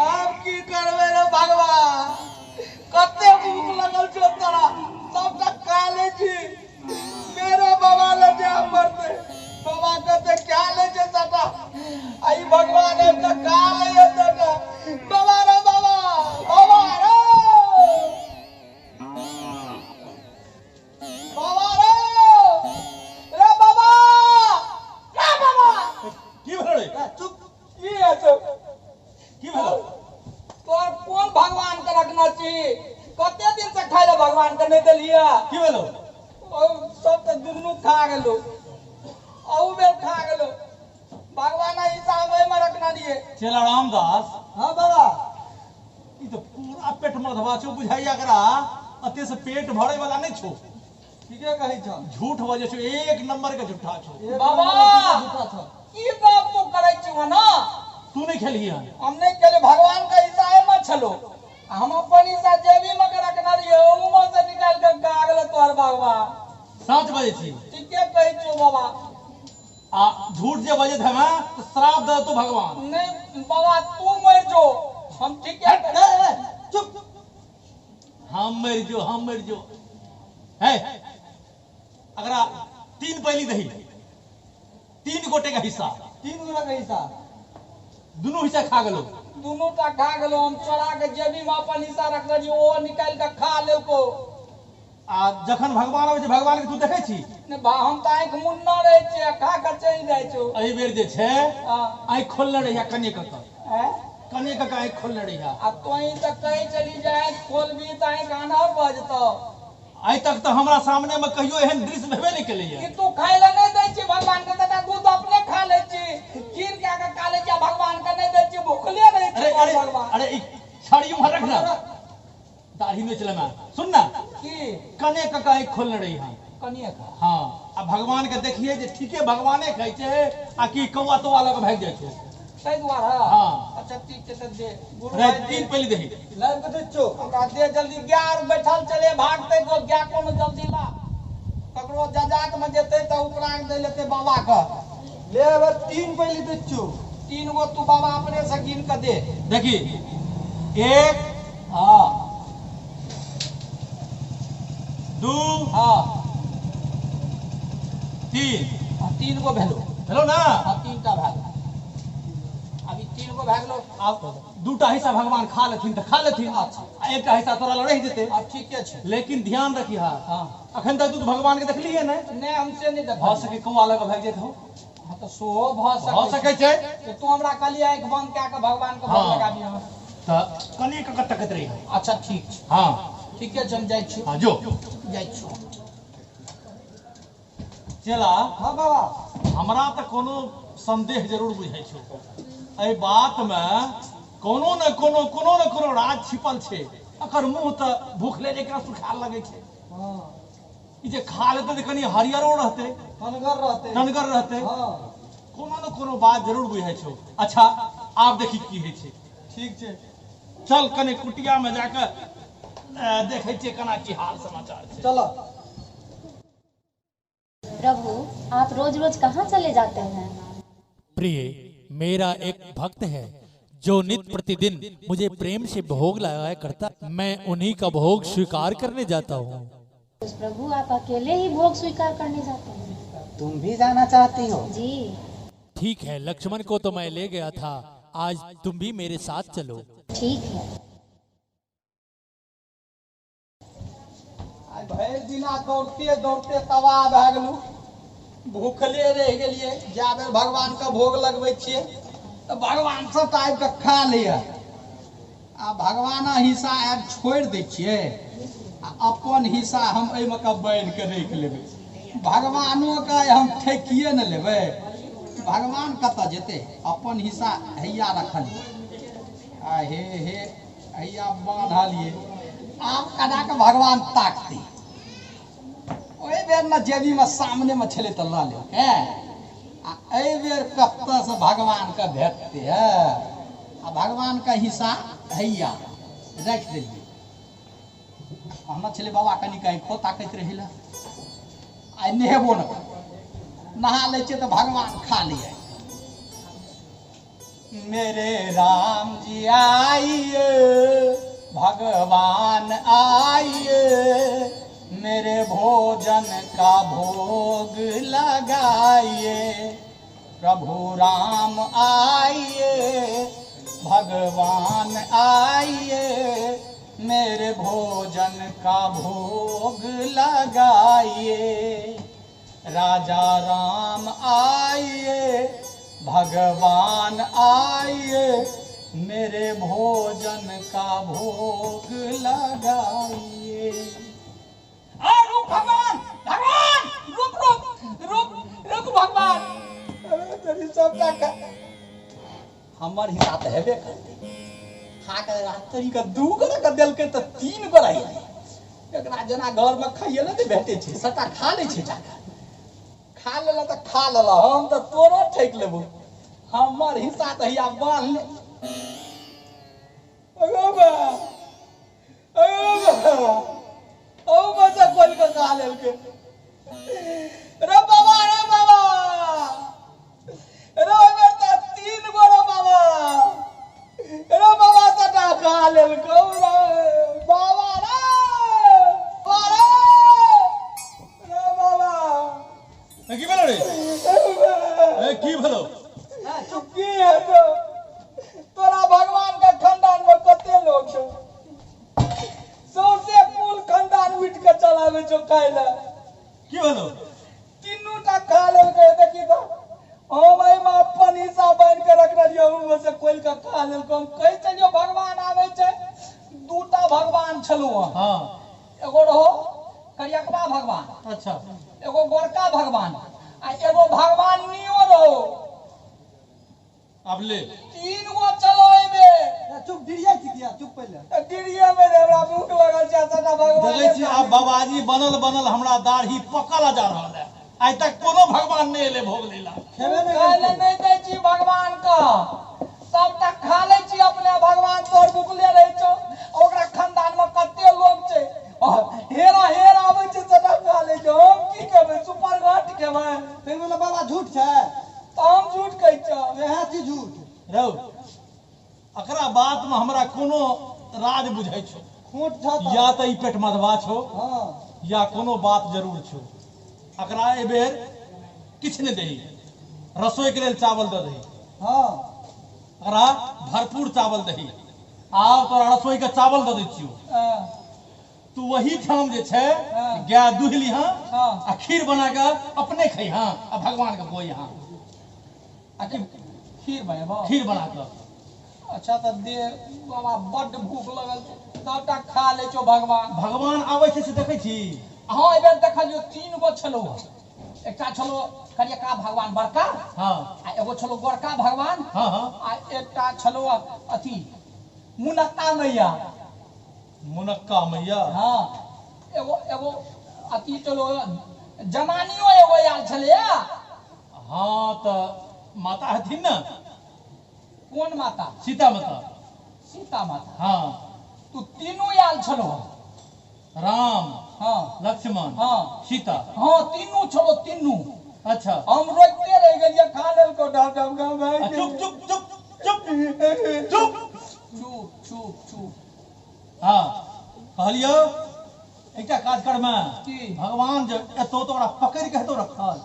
आब की करबै रे भगवान? कते भूख लगल छौ तोरा, सबटा खा लै छी। मेरो बाबा लग जाय पड़तै। बाबा कहते खा लै छै सबटा, आ ई भगवान आबि कऽ खा लैए सबटा। बाबा रे बाबा, बाबा रे बाबा, रे रे बाबा, रे बाबा। की भेलो रे? चुप, की है? की भेलो? तोर कोन भगवान के रखना छी? कते दिन से खाय ले भगवान के नहीं देलियै। की भेलो? सब तऽ दुनू खा गेलो, अहू बेर खा गेलो। भगवान हिस्सा ओहिमे रखना रहियै। चेला रामदास। हाँ बाबा। ई तऽ पूरा पेट मधवा छौ बुझाइया। एकरा अते से पेट भरे वाला नहीं छौ। ठीके कहै छौ। झूठ बजै छौ, एक नंबर के झूठा छौ। बाबा, झूठा छौ। की गप तू करै छी ना? तू नहीं खेलही हन? हम नहीं खेले। भगवान के हिस्सा एहिमे छलो, हम अपन हिस्सा जेबी में के रखना रहियै, ओहू में से निकालि के खा गेलो तोहर भगवान। साँच बजै छी? ठीके कहै छियौ बाबा। आ झूठ जे बजैत हेमे तऽ श्राप दे देतौ भगवान। नहीं बाबा, तू मरि जो, हम ठीके। चुप। हम मरि जो, हम मरि जो है। अगरा 3 पहली दही, 3 गोटे का हिस्सा। 3 गोटा के हिस्सा। दुनू हिस्सा खा गेलो। दुनू टा खा गेलो। हम चोरा के जेबी में अपन हिस्सा रखने रहियै, ओ निकालि के खा लेलको। आ जखन भगवान अबै छै, भगवान के तू देखै छी? नहि बा, हम तऽ आँखि मुन्ना रहै छियै, खा के चलि जाइ छौ। एहि बेर जे छै आँखि खोलने रहिया कनिये कऽ कऽ। आँय? कनिये कऽ कऽ आँखि खोलने रहिया। आ तोही तऽ कहै छली जे आँखि खोलबी तऽ आँखि आन्हर भऽ जेतौ। आइ तक तऽ हमरा सामने में कहियो एहन दृश्य भेबे नहि केलैया। कि तू खाय लए नहि दै छी भगवान के? तटा दूध अपने खा लै छी, खीर कए कऽ खा लै छी, आ भगवान के नहि दै छी, भुखले रहै अरे छी अरे भगवान। अरे, ई छड़ी उम्हर रख ना, दाढ़ी में चले। मैं सुन ना। की? कने कऽ कऽ आँखि खोलने रही हम। कनिये खा। हाँ, आ भगवान के देखिए जे ठीके भगवाने खाइ छै आ कि कौआ तौआ लऽ कऽ भागि जाइ छै। ताहि दुआरे। हाँ। अच्छा ठीक छै, तऽ दे गुरु रे भाई, दे। 3 पहली दही। लाइव के दै छौ। हमरा दे जल्दी। गाय आर बैठल चले भागतै गो। गाय कोनो जल्दी ला, ककरो जजात में जेतै तऽ उपराग दै लेतै बाबा के। ले, अब 3 पहली दै छौ। 3 गो तू बाबा अपने से गिन के दे। देखी, 1, हाँ। 2, हाँ। 3। हाँ, 3 गो भेलो। भेलो ना? हाँ, 3 टा भए गेल। अभी 3 गो भए गेलो। आब 2टा हिस्सा भगवान खा लेथिन तऽ खा लेथिन। अच्छा। आ 1टा हिस्सा तोरा लग रहि जेतै। आब ठीके छै। लेकिन ध्यान रखिहा। हाँ। अखन तक तू तऽ भगवान के देखलियै ने? नहि, हम से नहि भऽ देखलियै। सकै कौआ लऽ कऽ भागि जाइत हो। हाँ, तऽ सेहो भऽ भऽ सकै सकै छै। छै। तू हमरा कहलियै आँखि बंद कए कऽ भगवान के भोग हाँ। लगाबी हम। तऽ कनिये कऽ कऽ तकैत रहिहा। अच्छा ठीक छै। हाँ। ठीके छै, हम जाइ छी। हाँ, जो। जाइ छी। चेला। हाँ बाबा। हमरा तऽ कोनो संदेह जरूर बुझाइ छौ। एहि बात मे कोनो ने कोनो, कोनो ने कोनो राज छिपल छै। एकर मुंह तऽ भूखले जकाँ सुखायल लगै छै। हाँ। ई जे खा लेतै तऽ कनि हरियरो रहतै, टनगर रहतै। टनगर रहतै। हाँ। कोनो ने कोनो बात जरूर बुझाइ छौ। अच्छा आब देखी की होइ छै। ठीक छै। चल कनि कुटिया में जाकऽ देखै छियै केना की हाल समाचार छै। चल। प्रभु, आप रोज रोज कहाँ चले जाते हैं? प्रिय, मेरा एक भक्त है जो नित प्रतिदिन मुझे प्रेम से भोग लगाया करता, मैं उन्हीं का भोग स्वीकार करने जाता हूँ। प्रभु, आप अकेले ही भोग स्वीकार करने जाते हैं? तुम भी जाना चाहती हो? जी। ठीक है, लक्ष्मण को तो मैं ले गया था, आज तुम भी मेरे साथ चलो। ठीक है। आइ भरि दिना दौड़ते दौड़ते तबाह भए गेलहुँ, भूखले रहि गेलियै। जा बेर भगवानके भोग लगबै छियै तऽ भगवान सबटा आबि कऽ खा लैए। आ भगवान हिस्सा आबि छोड़ि दै छियै आ अपन हिस्सा हम एहिमे कऽ बान्हि कऽ राखि लेबै। भगवानोके हम ठकिए ने लेबै, भगवान कतऽ जेतै? अपन हिस्सा हैया रखल आ हे हे हैया बान्हलियै। आब कना कऽ भगवान ताकतै? ओहि बेर ने जेबीमे सामनेमे छलै तऽ लऽ लेलकै, आ एहि बेर कतऽसँ भगवानके भेटतै? है आ भगवानके हिस्सा हैया राखि देलियै। कहने छलै बाबा कनि आँखिओ ताकैत रहै लए, आइ नहेबो ने नहा लै छियै तऽ भगवान खा लियै। मेरे राम जी आइए, भगवान आइए, मेरे भोजन का भोग लगाइए। प्रभु राम आइए, भगवान आइए, मेरे भोजन का भोग लगाइए। राजा राम आइए, भगवान आइए, मेरे भोजन का भोग लगाइए। आ रुक भगवान, भगवान रुक रुक रुक रुक भगवान। अरे तेरी सबटा खा, हमर हिस्सा तऽ हेबे करतै। खा के तरी के 2 गोरा के देलकै तऽ 3 गोरा एलै। एकरा जेना घरमे खाइए ने भेटै छै, सबटा खा लै छै जाकऽ। खा लेलक तऽ खा लेलक, हम तऽ तोरो ठकि लेबो, हमर हिस्सा तऽ हैया बान्ह ले। अगो बा, अगो बा, ओ बच्चा खोलि कऽ खा लेलकै। रे बाबा, रे बाबा, रे ओहिमे तऽ 3 गो रे बाबा, रे बाबा सबटा खा लेलकौ रे बाबा, रे बाबा, रे रे बाबा। की भेलो रे? ए की भेलो? की हेतौ? तोरा भगवान के खानदान में कते लोग छौ, सौंसे कुल खानदान उठि के चलाबै छौ खाय लए। की भेलो? तीनू टा खा लेलकै। देखी तऽ हम एहिमे अपन हिस्सा बान्हि के रखने रहियै, ओहिमे से खोलि कऽ खा लेलकै। हम कहै छलियौ भगवान आबै छै, 2टा भगवान छलौ हँ। हाँ। एगो रहो करियकबा भगवान, अच्छा, एगो गोरका भगवान, आ एगो भगवान नियो रहो। अब ले 3 गो चलो एबे। चुप डिरिया छी किया? चुप पहिले डिरिया में हमरा भूख लगल छै, सबटा भगवान देखै छी आब बाबाजी बनल बनल हमरा दाढ़ी पकल जा रहल है। आइ तक कोनो भगवान नहि एलै भोग लैला। खेबे नहि खाय लए नहि दै छी भगवान के, सबटा खा लै छी अपने। भगवान तोर भूखले रहै छौ, ओकरा खानदान में कते लोग छै, हेरा हेर आबै छै सबटा खा लै छै। हम की खेबै? सुपर घाट खेबै। तै वाला बाबा झूठ छै? तऽ हम झूठ कहै छौ? वएह छी झूठ। रौ, एकरा बात में हमरा कोनो राज बुझै छौ। खोट छौ तऽ। या तऽ ई पेट मधवा छौ, हाँ, या कोनो बात जरूर छौ। एकरा एहि बेर किछु नहि दही, रसोई के लेल चावल दऽ दही। हाँ, एकरा भरपूर चावल दही। आब तोरा रसोई के चावल दऽ दै छियौ, तू वही ठाम जे छै गाय दुहि लिहँ आ खीर बना कऽ अपने खइहँ आ भगवान के खुअइहँ। अच्छा खीर बनेबो? खीर बना कऽ। अच्छा तऽ दे बाबा, बड्ड भूख लगल छै, सबटा खा लै छौ भगवान। भगवान आबै छै से देखै छी? हाँ, एहि बेर देखलियौ 3 गो छलौ। एकटा छलौ करियका भगवान बड़का, हाँ, आ एगो छलौ गोरका भगवान, हाँ हाँ, आ एकटा छलौ अथी मुनक्का मैया। मुनक्का मैया? हाँ, एगो एगो अथी चलो जमानियो एगो आयल छलैया। हाँ तऽ माता हथिन ने। कोन माता? सीता माता। सीता माता? हाँ। तू तीनू आयल छलो? राम, हाँ, लक्ष्मण, हाँ, सीता, हाँ, तीनू छलो, तीनू। अच्छा। हम रोकते रह गेलियै, खा लेलको डब डब डब। चुप चुप चुप चुप चुप चुप चुप चुप। हाँ कहलियौ एकटा काज करमे की? भगवान जे एतौ तो ओकरा पकड़ि के हेतौ रखल।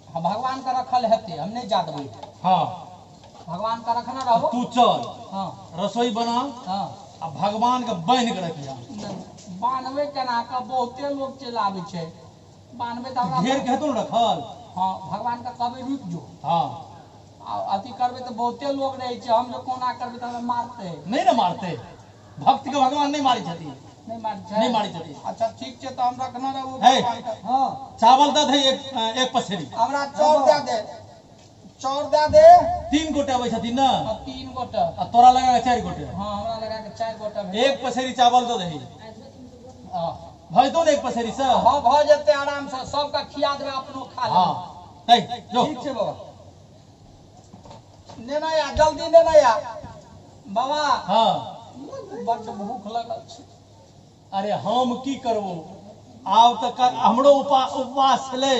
हाँ, भगवान का रखल हेतै, हम नहीं जा देबै। हाँ, भगवान का रखना रहो। तू चल, हाँ, रसोई बना, हाँ, आ भगवान के बान्हि के रखिया। बान्हबै केना कऽ? बहुते लोग चलि आबै छै। बान्हबै तऽ हमरा घेर के हेतौ ने रखल? हँ, भगवान के कहबै रुकि जो। हँ। आ अथी करबै तऽ बहुते लोग रहै छै, हम जे कोना करबै तऽ हमरा मारतै। नहि ने मारतै, भक्त के भगवान नहि मारै छथिन। नहि मारै छै? नहि मारै छथिन। अच्छा ठीक छै, तऽ हम रखने रहबो है। भगवान के। हाँ। चावल दऽ दे एक एक पसेरी। हमरा चाउर दए दे, चाउर दए दे। 3 गोटे अबै छथिन ने? आ 3 गोटे। आ तोरा लगा के 4 गोटे। हँ, हमरा लगा के 4 गोटे भेल। 1 पसेरी चावल दऽ दही। हँ। भऽ जेतौ ने 1 पसेरी से? हँ, भऽ जेतै आराम से, सबके खिया देबै, अपनो खा लेबै। हँ, तै जो। ठीक छै बाबा, नेना आ, जल्दी नेना आ बाबा। हँ। बड्ड भूख लगल छै। अरे हम की करबो, आब तऽ हमरो उपवास छलै,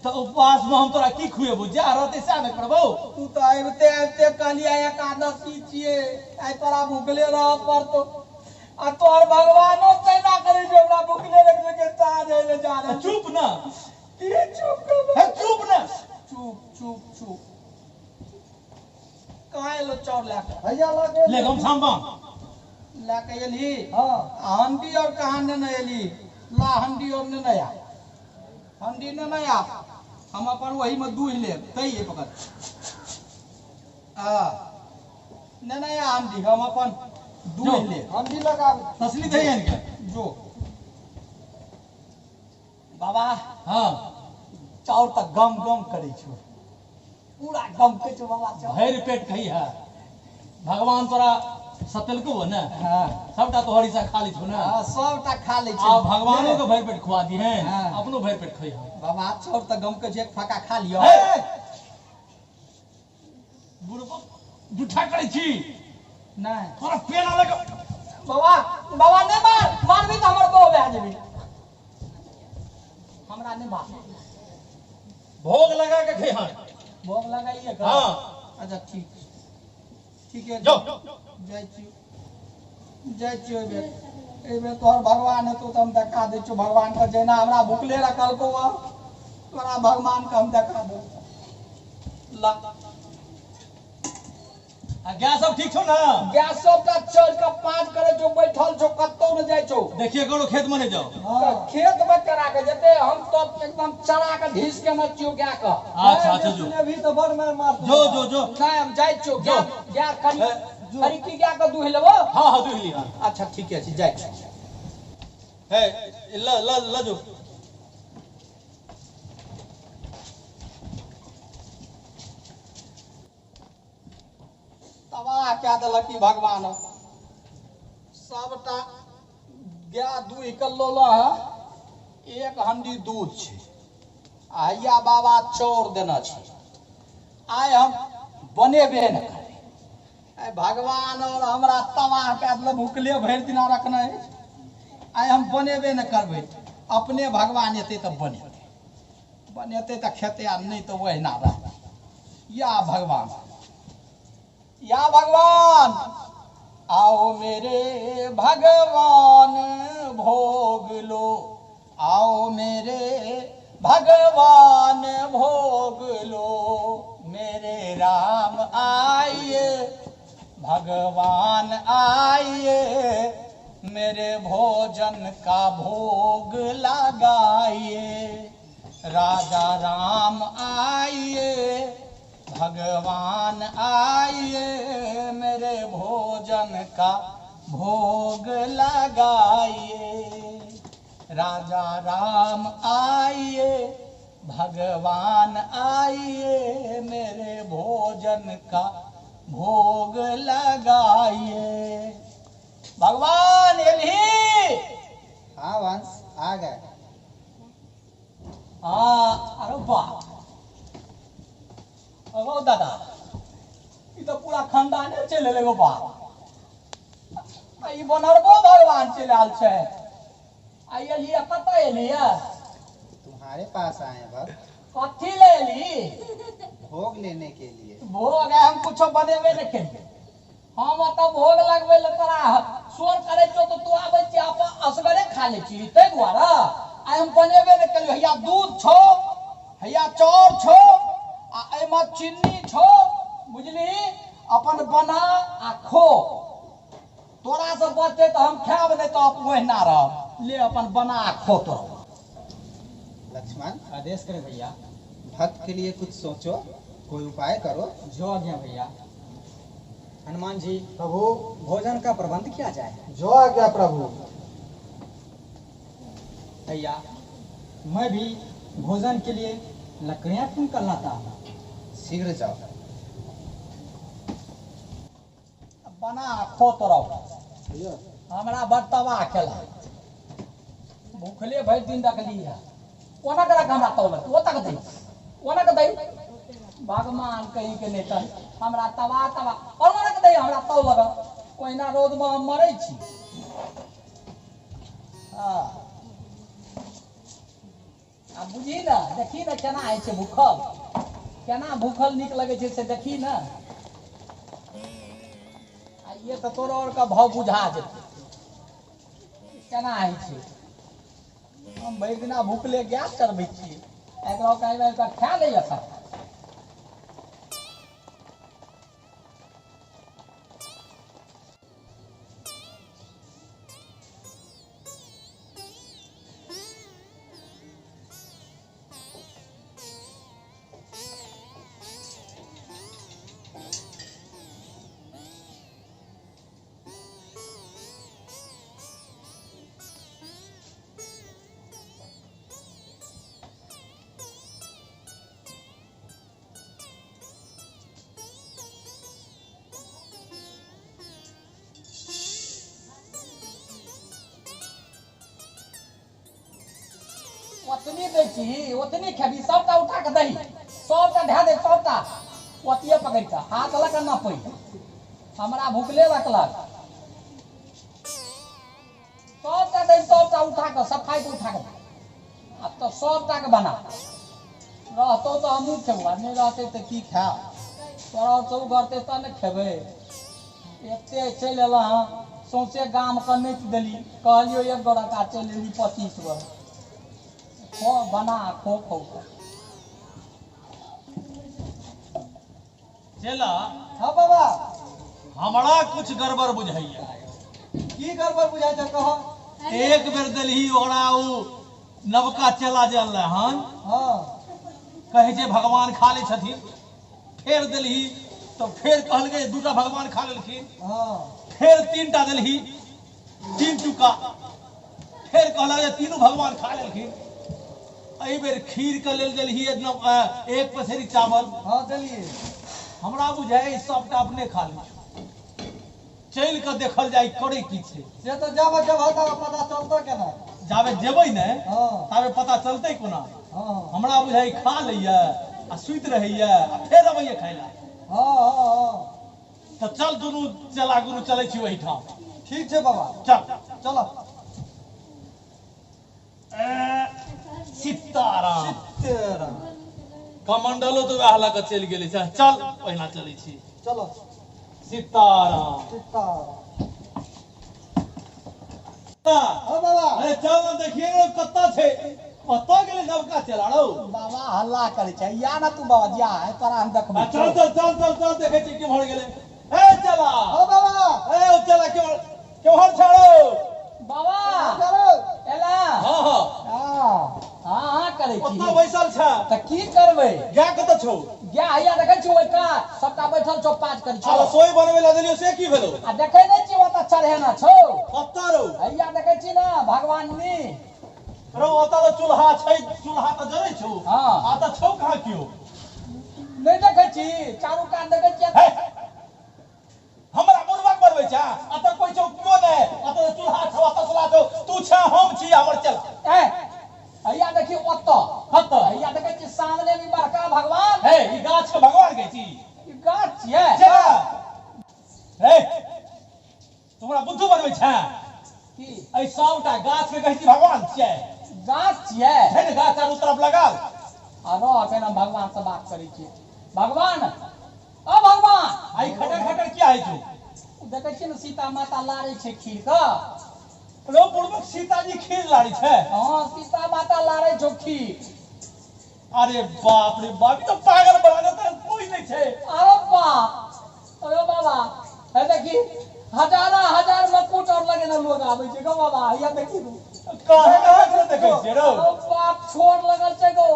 तऽ उपवास में हम तोरा की खुएबो? जा रहतै सएह ने करबौ। तू तऽ आबिते आबिते कहलियै एकादशी छियै, आइ तोरा भूखले रहऽ पड़तौ। आ तोहर भगवानो तहिना करै छै, हमरा भूखले रखि देलकै, साँझ होइ लए जा रहल। चुप न। की चुप करबै? हे, चुप न। चुप चुप चुप। कहाँ एलो चाउर लए कऽ? भैया लऽ के। ले गमछा में बान्ह। लए कऽ एलही? हाँ। आ हंडी और कहाँ नेने एली? ला हंडी और नेने आ, हंडी नेने आ, हम अपन ओही में दूहि लेब। तैये पकड़। आ नेने आ हंडी, हम अपन दूहि जो। लेब। हंडी लगाब। तसली दही आनि के। जो बाबा। हाँ। चाउर तऽ गम गम करै छौ, पूरा गम करै छौ बाबा चाउर। भरि पेट खही है, भगवान तोरा सतेलको ने? हाँ। सबटा तोहर हिस्सा खा लै छौ ने? हाँ, सबटा खा लै छै। आ भगवानो के भरि पेट खुआ दी है, हाँ। अपनो भरि पेट खही है। बाबा चाउर तऽ गम करै छै, एक फाका खा लिअ। हे! बुढ़बा झूठा करै छी। नहि। तोरा पेना लग। बाबा, बाबा नहि मार, मारबी तऽ हमर बहू भए जेबी। हमरा नहि मार। भोग लगा के खैहन। भोग लगाइए के? हाँ। अच्छा ठीक ठीक है। जो। जाइ छी, जाइ छी। एहि बेर, एहि बेर तोहर भगवान हेतौ तऽ हम देखा दै छियौ भगवान के, जहिना हमरा भुखले रखलकौ हँ, तोरा भगवान के हम देखा देबौ। ला। आ गैस सब ठीक छौ ने? गैस सबटा चढ़ के पाँच करे छौ, बैठल छौ, कतौ ने जाइ छौ। देखिए करो खेत में नहीं जाओ। हाँ। खेत में केना के जेतै? हम तऽ एकदम चरा के ढीस के न छियौ गाय के। अच्छा अच्छा जो। अभी तो बड़ मार मारतौ। जो जो जो। नहि, हम जाइ छियौ। जो। गाय गाय कनि हे, जो। कनि की गाय के दूहि लेबो? हाँ हाँ, दूहि ली। हाँ। अच्छा ठीक छै, जाइ छी। हे, ल ल ल जो। तबाह कए देलक ई भगवान। सबटा गाय दूहि के लोल है, 1 हंडी दूध छै, आ हैया बाबा चाउर देने छै। आइ हम बनेबे ने करबै। आइ भगवान और हमरा तबाह कए देलक, भुखले भरि दिना रखने अछि। आइ हम बनेबे ने करबै, अपने भगवान एतै तऽ बनेतै, बनेतै तऽ खेतै, आ नहि तऽ ओहिना रहतै। या भगवान, या भगवान, आओ मेरे भगवान भोग लो, आओ मेरे भगवान भोग लो, मेरे राम आइए, भगवान आइए, मेरे भोजन का भोग लगाइए, राजा राम आइए, भगवान आइए, मेरे भोजन का भोग लगाइए, राजा राम आइए, भगवान आइए, मेरे भोजन का भोग लगाइए। भगवान एलही? हाँ वंश आ गए। हाँ, अरे वाह, अगो दादा, ई तऽ पूरा खानदाने चलि एलै गो बाप। आ ई बनरबो भगवान चलि आयल छै। आ एलियै, कतऽ एलियै? तुम्हारे पास आए हैं भक्त। कथी ले एली? भोग लेने के लिए। भोग? हम कुछो बनेबे नहि केलियै। हम ओतऽ भोग लगबै लए तोरा शोर करै छियौ तऽ तू आबै छी, अपन असगरे खा लै छी, ताहि दुआरे आइ हम बनेबे नहि केलियै। हैया दूध छौ, हैया चाउर छौ, आ एहिमे चीनी छौ, बुझली? अपन बना आ खो। तोरा से बचतै तऽ हम खायब, नहि तऽ ओहिना रहब। ले अपन बना खो तो। लक्ष्मण आदेश करे भैया। भक्त के लिए कुछ सोचो, कोई उपाय करो। जो आज्ञा भैया। हनुमान जी प्रभु, भोजन का प्रबंध किया जाए। जो आज्ञा प्रभु। भैया मैं भी भोजन के लिए लकड़ियां चुन कर लाता हूँ। शीघ्र जाओ। बना खो तो रहो, हमरा बड़ तबाह केला, भूखले भरि दिन रखली है। ओना के रख हमरा तौल, ओ तक दे, ओना के दे, भगवान कहीं के नहीं तन हमरा तबाह तबाह, और ओना के दे हमरा तौल लग, ओहिना रौद में हम मरै छी। हाँ आ बुझी ना, देखी ना केना होइ छै भूखल, केना भूखल नीक लगै छै से देखी ना। आ ये तऽ तोरा और के भाव बुझा जेतै केना होइ छै। हम भरि दिना भूखले गैस चढ़बै छियै, एकरा कहीं कऽ खा लैए सब। ओतनी दै छी ओतनी खेबी, सबटा उठा के दही, सबटा धए दे, सबटा ओतिये पकड़ि कऽ हाथ लऽ कऽ नपै, हमरा भूखले रखलक। सबटा दही सबटा उठा कऽ सफाई के उठा कऽ दे। आब तऽ सबटा के बना, रहतौ तऽ हमहूँ खेबौ, आ नहि रहतै तऽ की खायब, तोरा आओर चौ करतै तब ने खेबै। एते चलि एलऽ हँ, सौंसे गामके नोचि देली, कहलियौ एक गोड़ा का चलि एली 25 गोड़ा। खो बना खो खो। चेला। हाँ बाबा। हमरा कुछ गड़बड़ बुझाइया। की गड़बड़ बुझाइ छै कह? एक बेर देलही ओकरा उ नवका चेला जे अनलै हन, हाँ कहै छै भगवान खा लै छथिन, फेर देलही तऽ फेर कहलकै दूटा भगवान खा लेलखिन, हाँ फेर 3टा देलही 3 टुका, फेर कहलक जे तीनू भगवान खा लेलखिन। एहि बेर खीर के लेल देलही 1 पसेरी चावल। हाँ देलियै। हमरा बुझाइ सबटा अपने खा लै छौ। चलि कऽ देखल जाय करे की छै। से तऽ जाबे जेबह ताबे पता चलतौ केना? जाबे जेबै ने हाँ ताबे पता चलतै कोना। हाँ हमरा बुझाइ खा लैया आ सुति रहैया आ फेर अबैया खाय ला। हाँ हाँ हाँ तऽ चल दुनू चला गुरु चलै छी ओहिठाम। ठीक छै बाबा, चल चल। सीताराम सीताराम। कमंडलो तऽ वएह लऽ कऽ चलि गेलै। चल ओहिना चलै छी। चलो। सीताराम सीताराम। हाँ बाबा। अरे चल ना, देखिए ना कत्ता छै, कत्ता गेलै नवका चला रौ। बाबा हल्ला करै छै, या ना तू बाबा जा, तोरा हम देखबै। चल चल चल चल चल, देखै छी केम्हर गेलै। ए चला। हाँ बाबा। ए ओ चला केम्हर केम्हर छै रौ? बाबा एला। हाँ हाँ हाँ हाँ करै छी। ओतऽ बैसल छै। तऽ की करबै? गाय कतऽ छौ? गाय हैया देखै छी ओहि कात सबटा बैठल छौ, पाज करै छौ। आ रसोई बनबै लए देलियौ से की भेलौ? आ देखै नहि छी ओतऽ चढ़ेना छौ। कतऽ रौ? हैया देखै छी ने भगवान नी। रौ ओतऽ तऽ चूल्हा छै, चूल्हा तऽ जरै छौ। हाँ। आ तऽ छौ कहाँ केओ? नहि देखै छी, चारू कात देखै छी। हमरा बुढ़बा बनबै छै, अतऽ कोइ छौ केओ नहि, अतऽ चूल्हा छौ, अतऽ चूल्हा छौ, तू छै हम छी हमर चला। ए हैया देखी ओतऽ। कतऽ? हैया देखै छी सामने भी बड़का भगवान। हे ई गाछ के भगवान कहै छी? ई गाछ छियै। चला। हे तोरा बुद्धू बनबै छै? की? एहि सबटा गाछ के कहै छी भगवान छियै? गाछ छियै। छै ने गाछ चारू तरफ लगल। आ रह अखन हम भगवान से बात करै छियै। भगवान, ओ भगवान। आई खटर खटर किया होइ छौ? देखै छियै ने सीता माता लारै छै खीर के। रौ बुढ़बक सीताजी खीर लारै छै? हाँ सीता माता लारै छौ खीर। अरे बाप रे बाप, ई तऽ पागल बना देतै, कोइ नहि छै। अरे बाप, अरे बाबा, हे देखी हजारा हजार मकुट और लगेने लोग आबै छै गो बाबा। हैया देखी कहाँ कहाँ से देखै छियै रौ? बाप छोड़ लगल छै गो,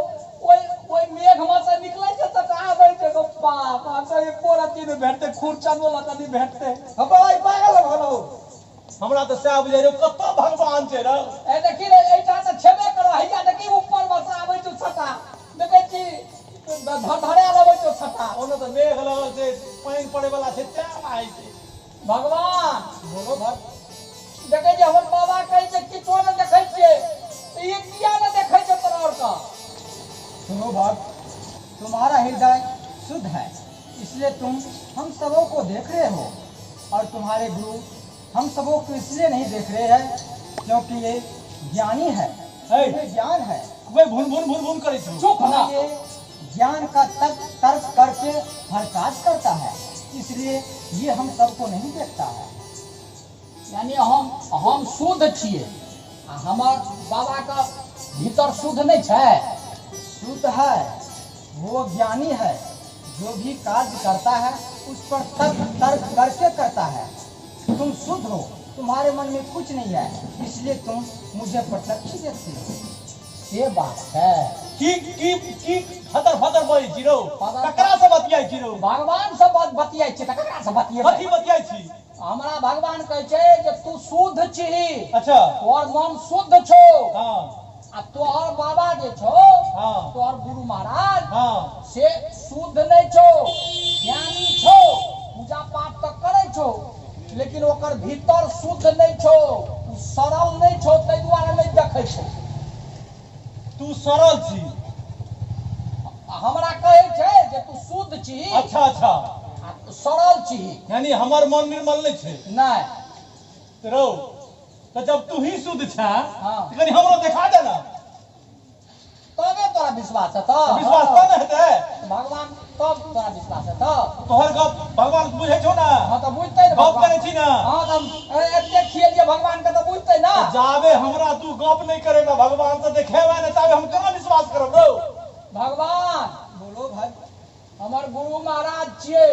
ओइ ओइ मेघ में से निकलै छै तऽ आबै छै गो बाप। आ कहीं एको रत्ती नहि भेटतै, खुरचनो लऽ कऽ नहि भेटतै। हम बाबा ई पागल भऽ गेलौ। हमरा तऽ सएह बुझाइ रौ, कतऽ भगवान छै रौ। ए देखी रे, एहिठाम तऽ छेबे करऽ, हैया देखी ऊपर में से आबै छौ छटा, देखै छी धरधरे लगै छौ छटा। ओने तऽ मेघ लगल छै, पानि पड़ै वाला छै, तें आइ छै। भगवान बोलो भक्त। देखै छियै हमर बाबा कहै छै किछो नहि देखै छियै, तऽ ई किया नहि देखै छै तोरा आओर के? सुनो भक्त, तुम्हारा हृदय शुद्ध है, इसलिए तुम हम सबों को देख रहे हो, और तुम्हारे गुरु हम सबों को इसलिए नहीं देख रहे हैं क्योंकि ये ज्ञानी है, इन्हें ज्ञान है। वे भुन भुन भुन भुन करै छौ। चुप ना। ये ज्ञान का तर्क तर्क करके हर काज करता है, इसलिए ये हम सबको नहीं देखता है। यानी हम शुद्ध छियै आ हमर बाबा के भीतर शुद्ध नहीं छै। शुद्ध है, वो ज्ञानी है, जो भी कार्य करता है उस पर तर्क तर्क करके करता है। तुम शुद्ध हो, तुम्हारे मन में कुछ नहीं है, इसलिए तुम मुझे प्रत्यक्ष देखते हो। से बात है। की की की फतर फतर बजै छी रौ? ककरा से बतियाइ छी रौ? भगवान से बतियाइ छियै तऽ ककरा से बतियेबै? कथी बतियाइ छी? हमरा भगवान कहै छै जे तू शुद्ध छीही। अच्छा। तोहर मन शुद्ध छौ। हाँ। आ तोहर बाबा जे छौ, हाँ। तोहर गुरु महाराज, हाँ। से शुद्ध नहीं छौ, ज्ञानी छौ, पूजा पाठ तऽ करै छौ, लेकिन ओकर भीतर शुद्ध नहीं छौ, ओ सरल नहीं छौ, ताहि दुआरे नहीं देखै छौ। तू सरल छी। हमरा कहै छै जे तू शुद्ध छी। अच्छा अच्छा। आ सरल छी। यानी हमर मन निर्मल नहीं छै। नहीं। रौ, तो जब तू ही शुद्ध छा, हाँ। तो कनी हमरो देखा दे ना। तबे तोरा विश्वास हेतौ। विश्वास तब ने हेतै। भगवान तब तोरा विश्वास हेतौ। तोहर गप भगवान बुझै छौ ना? हाँ तऽ बुझतै ने गप भगवान। करै छी ना? हाँ तऽ हम एते खियलियै भगवान के तऽ बुझतै ना। जाबे हमरा तू गप नहीं करेबा, भगवान से देखेबा ने, ताबे हम केना विश्वास करब रौ? भगवान बोलो भक्त। हमर गुरु महाराज छियै,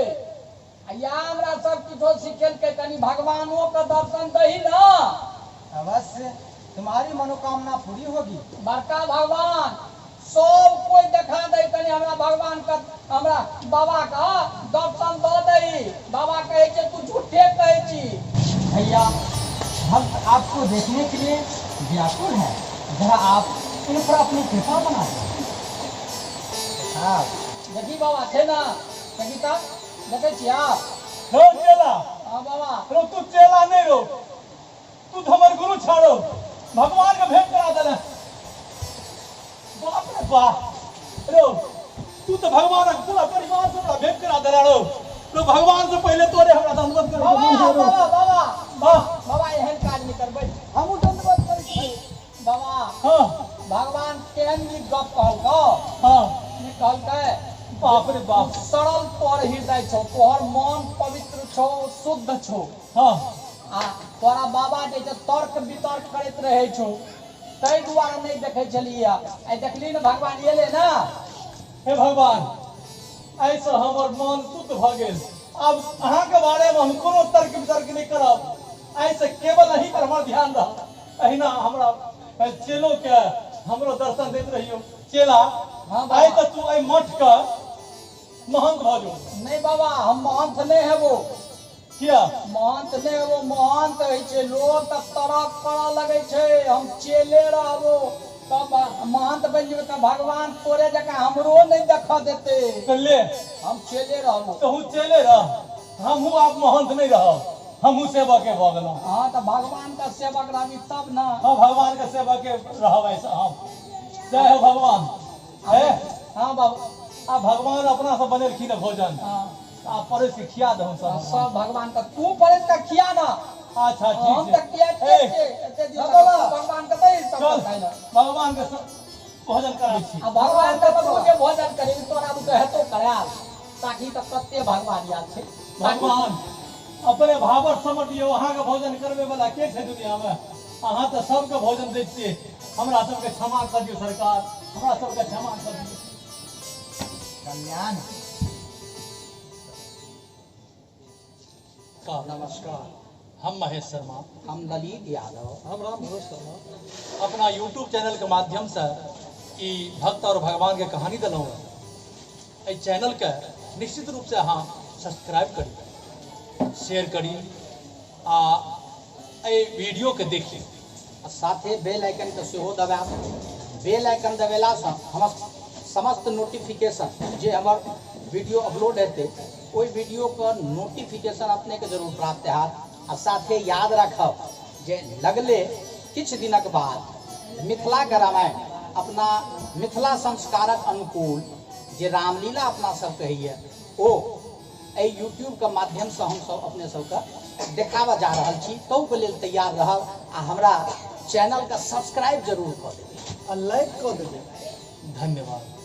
आ या हमरा सब किछो सिखेलकै, कनी भगवानो के दर्शन दही ना। अवश्य तुम्हारी मनोकामना पूरी होगी। बड़का भगवान सब कोई देखा दे, कनी हमरा भगवान का, हमरा बाबा का दर्शन दऽ दही। बाबा कहै छै तू झूठे कहै छी। भैया, भक्त आपको देखने के लिए व्याकुल है, जरा आप इन पर अपनी कृपा बना दो। हाँ। देखी बाबा छै ना, देखी तऽ देखै छी आप। रौ चेला। हाँ बाबा। रौ तू चेला नहीं रौ, तू तो हमर गुरु छाड़ो, भगवान के भेंट करा देले। बाप रे बाप, रौ तू तो भगवान के पूरा परिवार से हमरा भेंट करा देला रौ। रौ भगवान से पहले तोरे हमरा दंडवत करे। बाबा, बाबा, बाबा। हाँ। बाबा एहन काज नहीं करबै। हमहूँ दंडवत करै छी। बाबा। हाँ। भगवान केहन नीक गप कहलकौ। हाँ। की कहलकै? बाप रे बाप। सरल तोहर हृदय छौ, तोहर मन पवित्र छौ, शुद्ध छौ। हाँ। आ तोरा बाबा जे छै तर्क वितर्क करैत रहै छौ, ताहि दुआरे नहि देखै छलियै। आइ देखली ने भगवान एलै ना। हे भगवान, एहिसँ हमर मन शुद्ध भऽ गेल। आब अहाँके बारेमे हम कोनो तर्क वितर्क नहि करब। एहिसँ केवल अहीं पर हमर ध्यान रहत। एहिना हमरा चेलोके हमरो दर्शन दैत रहियौ। चेला, हाँ बाबा। आइ तऽ तू एहि मठके महंत भऽ जो। नहीं बाबा, हम महंत नहीं हेबो। किया? महंत नहीं हेबो। महंत होइ छै लोग तऽ तरक करऽ लगै छै, हम चेले रहबो। तब महंत बनि जेबै तऽ भगवान तोरे जकाँ हमरो नहीं देखऽ देतै। तऽ ले। हम चेले रहबो। तहूँ चेले रह, हमहूँ आब महंत नहीं रहब, हमहूँ सेवके भऽ गेलहुँ। हाँ तऽ भगवान का सेवक रहबी तब ना। हाँ, भगवान के सेवके रहब ऐसा हम। जय हो भगवान। हे? हाँ बाबा। आ भगवान अपना से बनेलखिन भोजन। हाँ। आ परसि के खिया दहूँ सब। सब भगवान का तू परसि के खिया ना। अच्छा, ठीक हम छै। तऽ किया ए, एते दिन हाँ, बाबा। भगवान के दही सब चल, खाइ ला। भगवान के भोजन कराबै छी। आ भगवान के तऽ तू जे भोजन करेबी तोरा बुते हेतौ करायल। ताकि तऽ कते भगवान आयल छै। भगवान अपने भावर समटियौ, अहाँके भोजन करबै वाला के छै दुनिया में? अहाँ तऽ सबके भोजन दै छियै। हमरा सबके क्षमा कऽ दियौ सरकार, हमरा सबके क्षमा कऽ दियौ। कल्याण। नमस्कार। हम महेश शर्मा, हम ललित यादव, हम राम भरोस शर्मा अपना यूट्यूब चैनल के माध्यम से ई भक्त और भगवान के कहानी दिलहुँ हँ। एहि चैनल के निश्चित रूप से अहाँ सब्सक्राइब करी, शेयर करी आ एहि वीडियो के देखी। आ साथे बेल आइकन के सेहो दबायब। बेल आइकन दबेलासँ हमर समस्त नोटिफिकेशन जे हमर वीडियो अपलोड हेतै ओहि वीडियोके नोटिफिकेशन अपनेके जरूर प्राप्त हैत। आ साथे याद राखब जे लगले किछु दिनक बाद मिथिलाके रामायण अपना मिथिला संस्कारक अनुकूल जे रामलीला अपना सबके होइए ओ एहि यूट्यूबके माध्यमसँ हमसब अपने सबके देखाबऽ जा रहल छी। ताहूके लेल तैयार रहब आ हमरा चैनलके सब्सक्राइब जरूर कऽ देबै आ लाइक कऽ देबै। धन्यवाद।